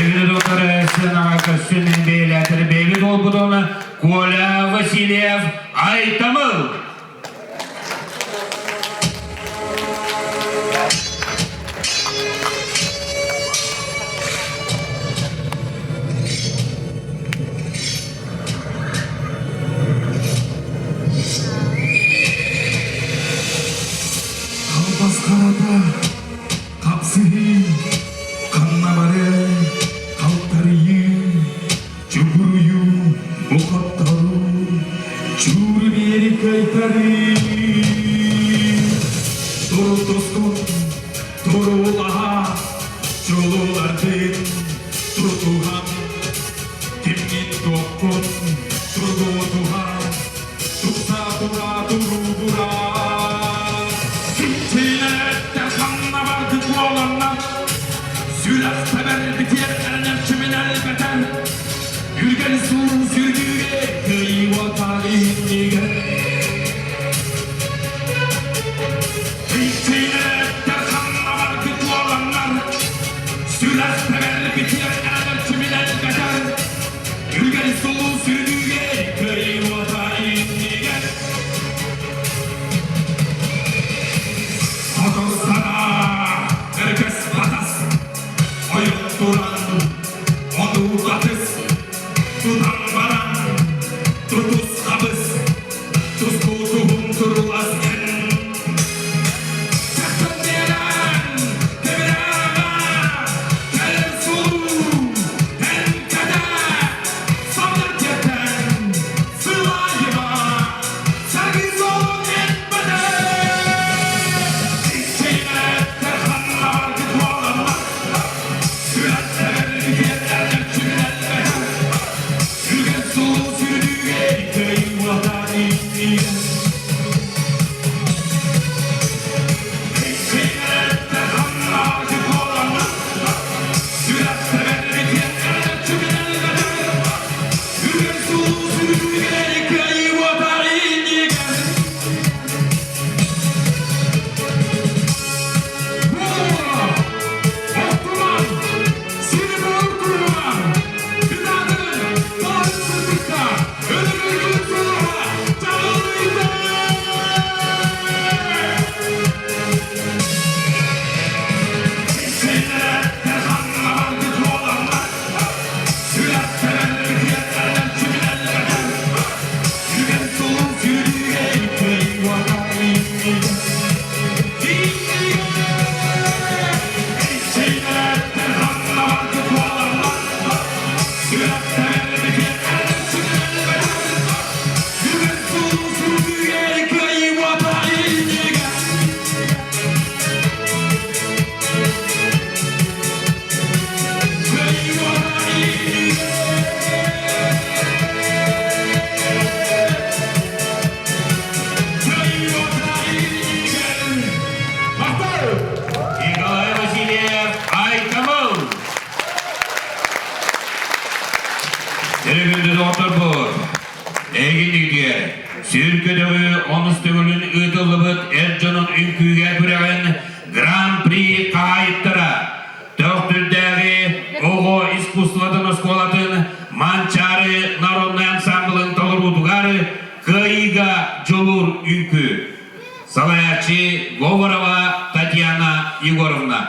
Директоры сценаҕа көссүн бэйэлээтэр бэйэбит уолбутун Коля Васильев Айтамыл! Албас харата, хапсыһыы, ханна барыы, халтарыйыы, чугуруйуу, бухатторуу, чууру биэри кыайтарыы. Турутускун, туруулаһа, чулуулардын тутуһан, кимҥин туоххун тургутуһан, тупса тура туругура. Кичилэттэр ханна бардык буоланнар, сүрэх тэбэр битиэхтэринэн чүмүнэлбэтэр, Үргэл суун сүргүгэ кыайыуата иннигэр. Кичилэттэр ханна бардык буоланнар, сүрэх тэбэр битиэхтэринэн чүмүнэлбэтэр, Үргэл суун сүргүгэ кыайыуата иннигэр. Хотор санаа, өргөс батас, ойон туран, одуулатыс, тутан баран, тутус хабыс, тустуу турулас эн. Сахтан биэрэн, кэбирээҕэ, кэлэр сулуу, эн кэдэ, сонор тиэтэн, сылайыма, саргы суолун этмэдэ. Иччилэттэр ханна баргыт буолаллар, сүрэхтэр бүтүөр чүмүлэллэр, Сүргэн суол сүрдүүгэ кыайыылатан иһиэн. Иччилэттэр ханна баргыт буолаллар, сүрэхтэр бүтүөр чүмүлэллэр, Сүргэн суол сүрдүүгэ кыайыылатан иһиэн. Николай Васильев, Айтамыл! Өрөгүндө доҕотторбут, эһигиннигитигэр сүр көтөҕүү онус төгүлүн ыытыллыбыт эр дьонун үҥкүүгэ күрэҕин Гран-при хаһаайыттара Төхтүрдээҕи оҕо искусствотын оскуолатын Манчаары народнай ансамблын толоруутугар Кыайыыга дьулуур үҥкүү. Салайааччы Говорова Татьяна Егоровна.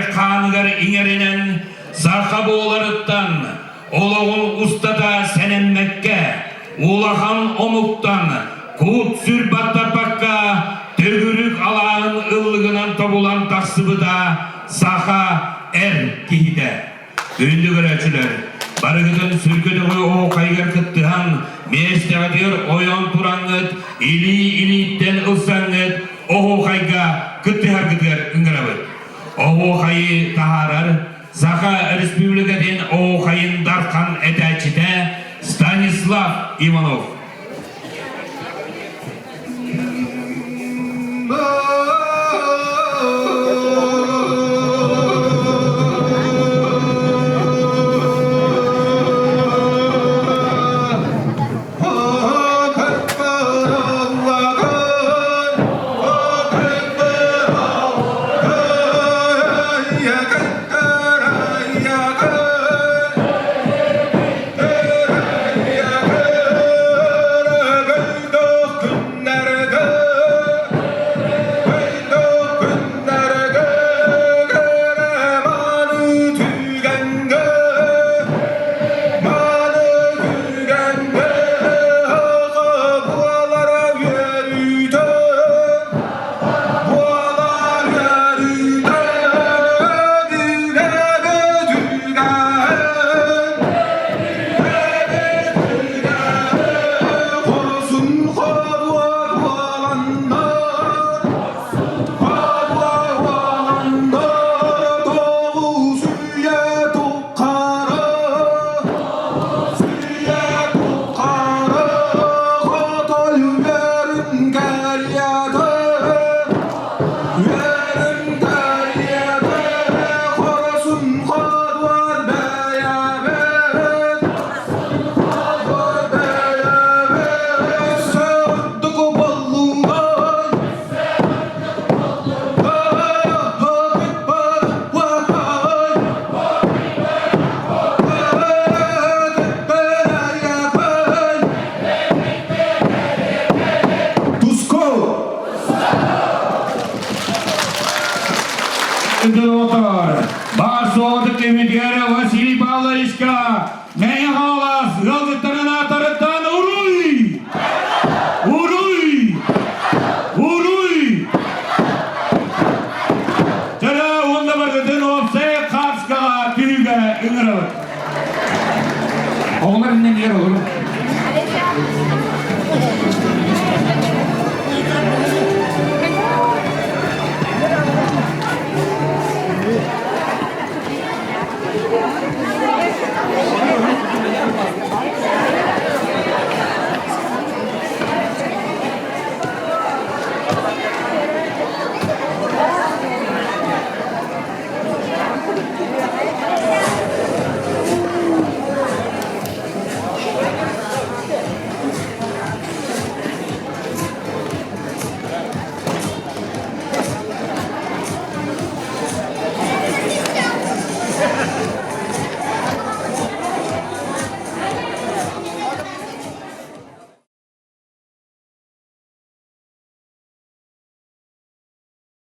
этигэр-хааныгар иҥэринэн саха буоларыттан олоҕун устата сэнэммэккэ, улахан омуктан кут-сүр баттаппакка төгүрүк алааһын ыллыгынан тобулан тахсыбыта саха эр киһитэ. Күндү көрөөччүлэр, барыгытын сүргүтүгү оһуохайыгар кыттыһан, миэстэҕитигэр ойон тураҥҥыт, илии-илииттэн ылсаҥҥыт оһуохайга кыттыһаргытыгар ыҥырабыт. Оһуохайы таһаарар Саха Республикатын оһуохайын дархан этээччитэ Станислав Иванов. Баар суоҕа кэмитигэр Василий Павловичка!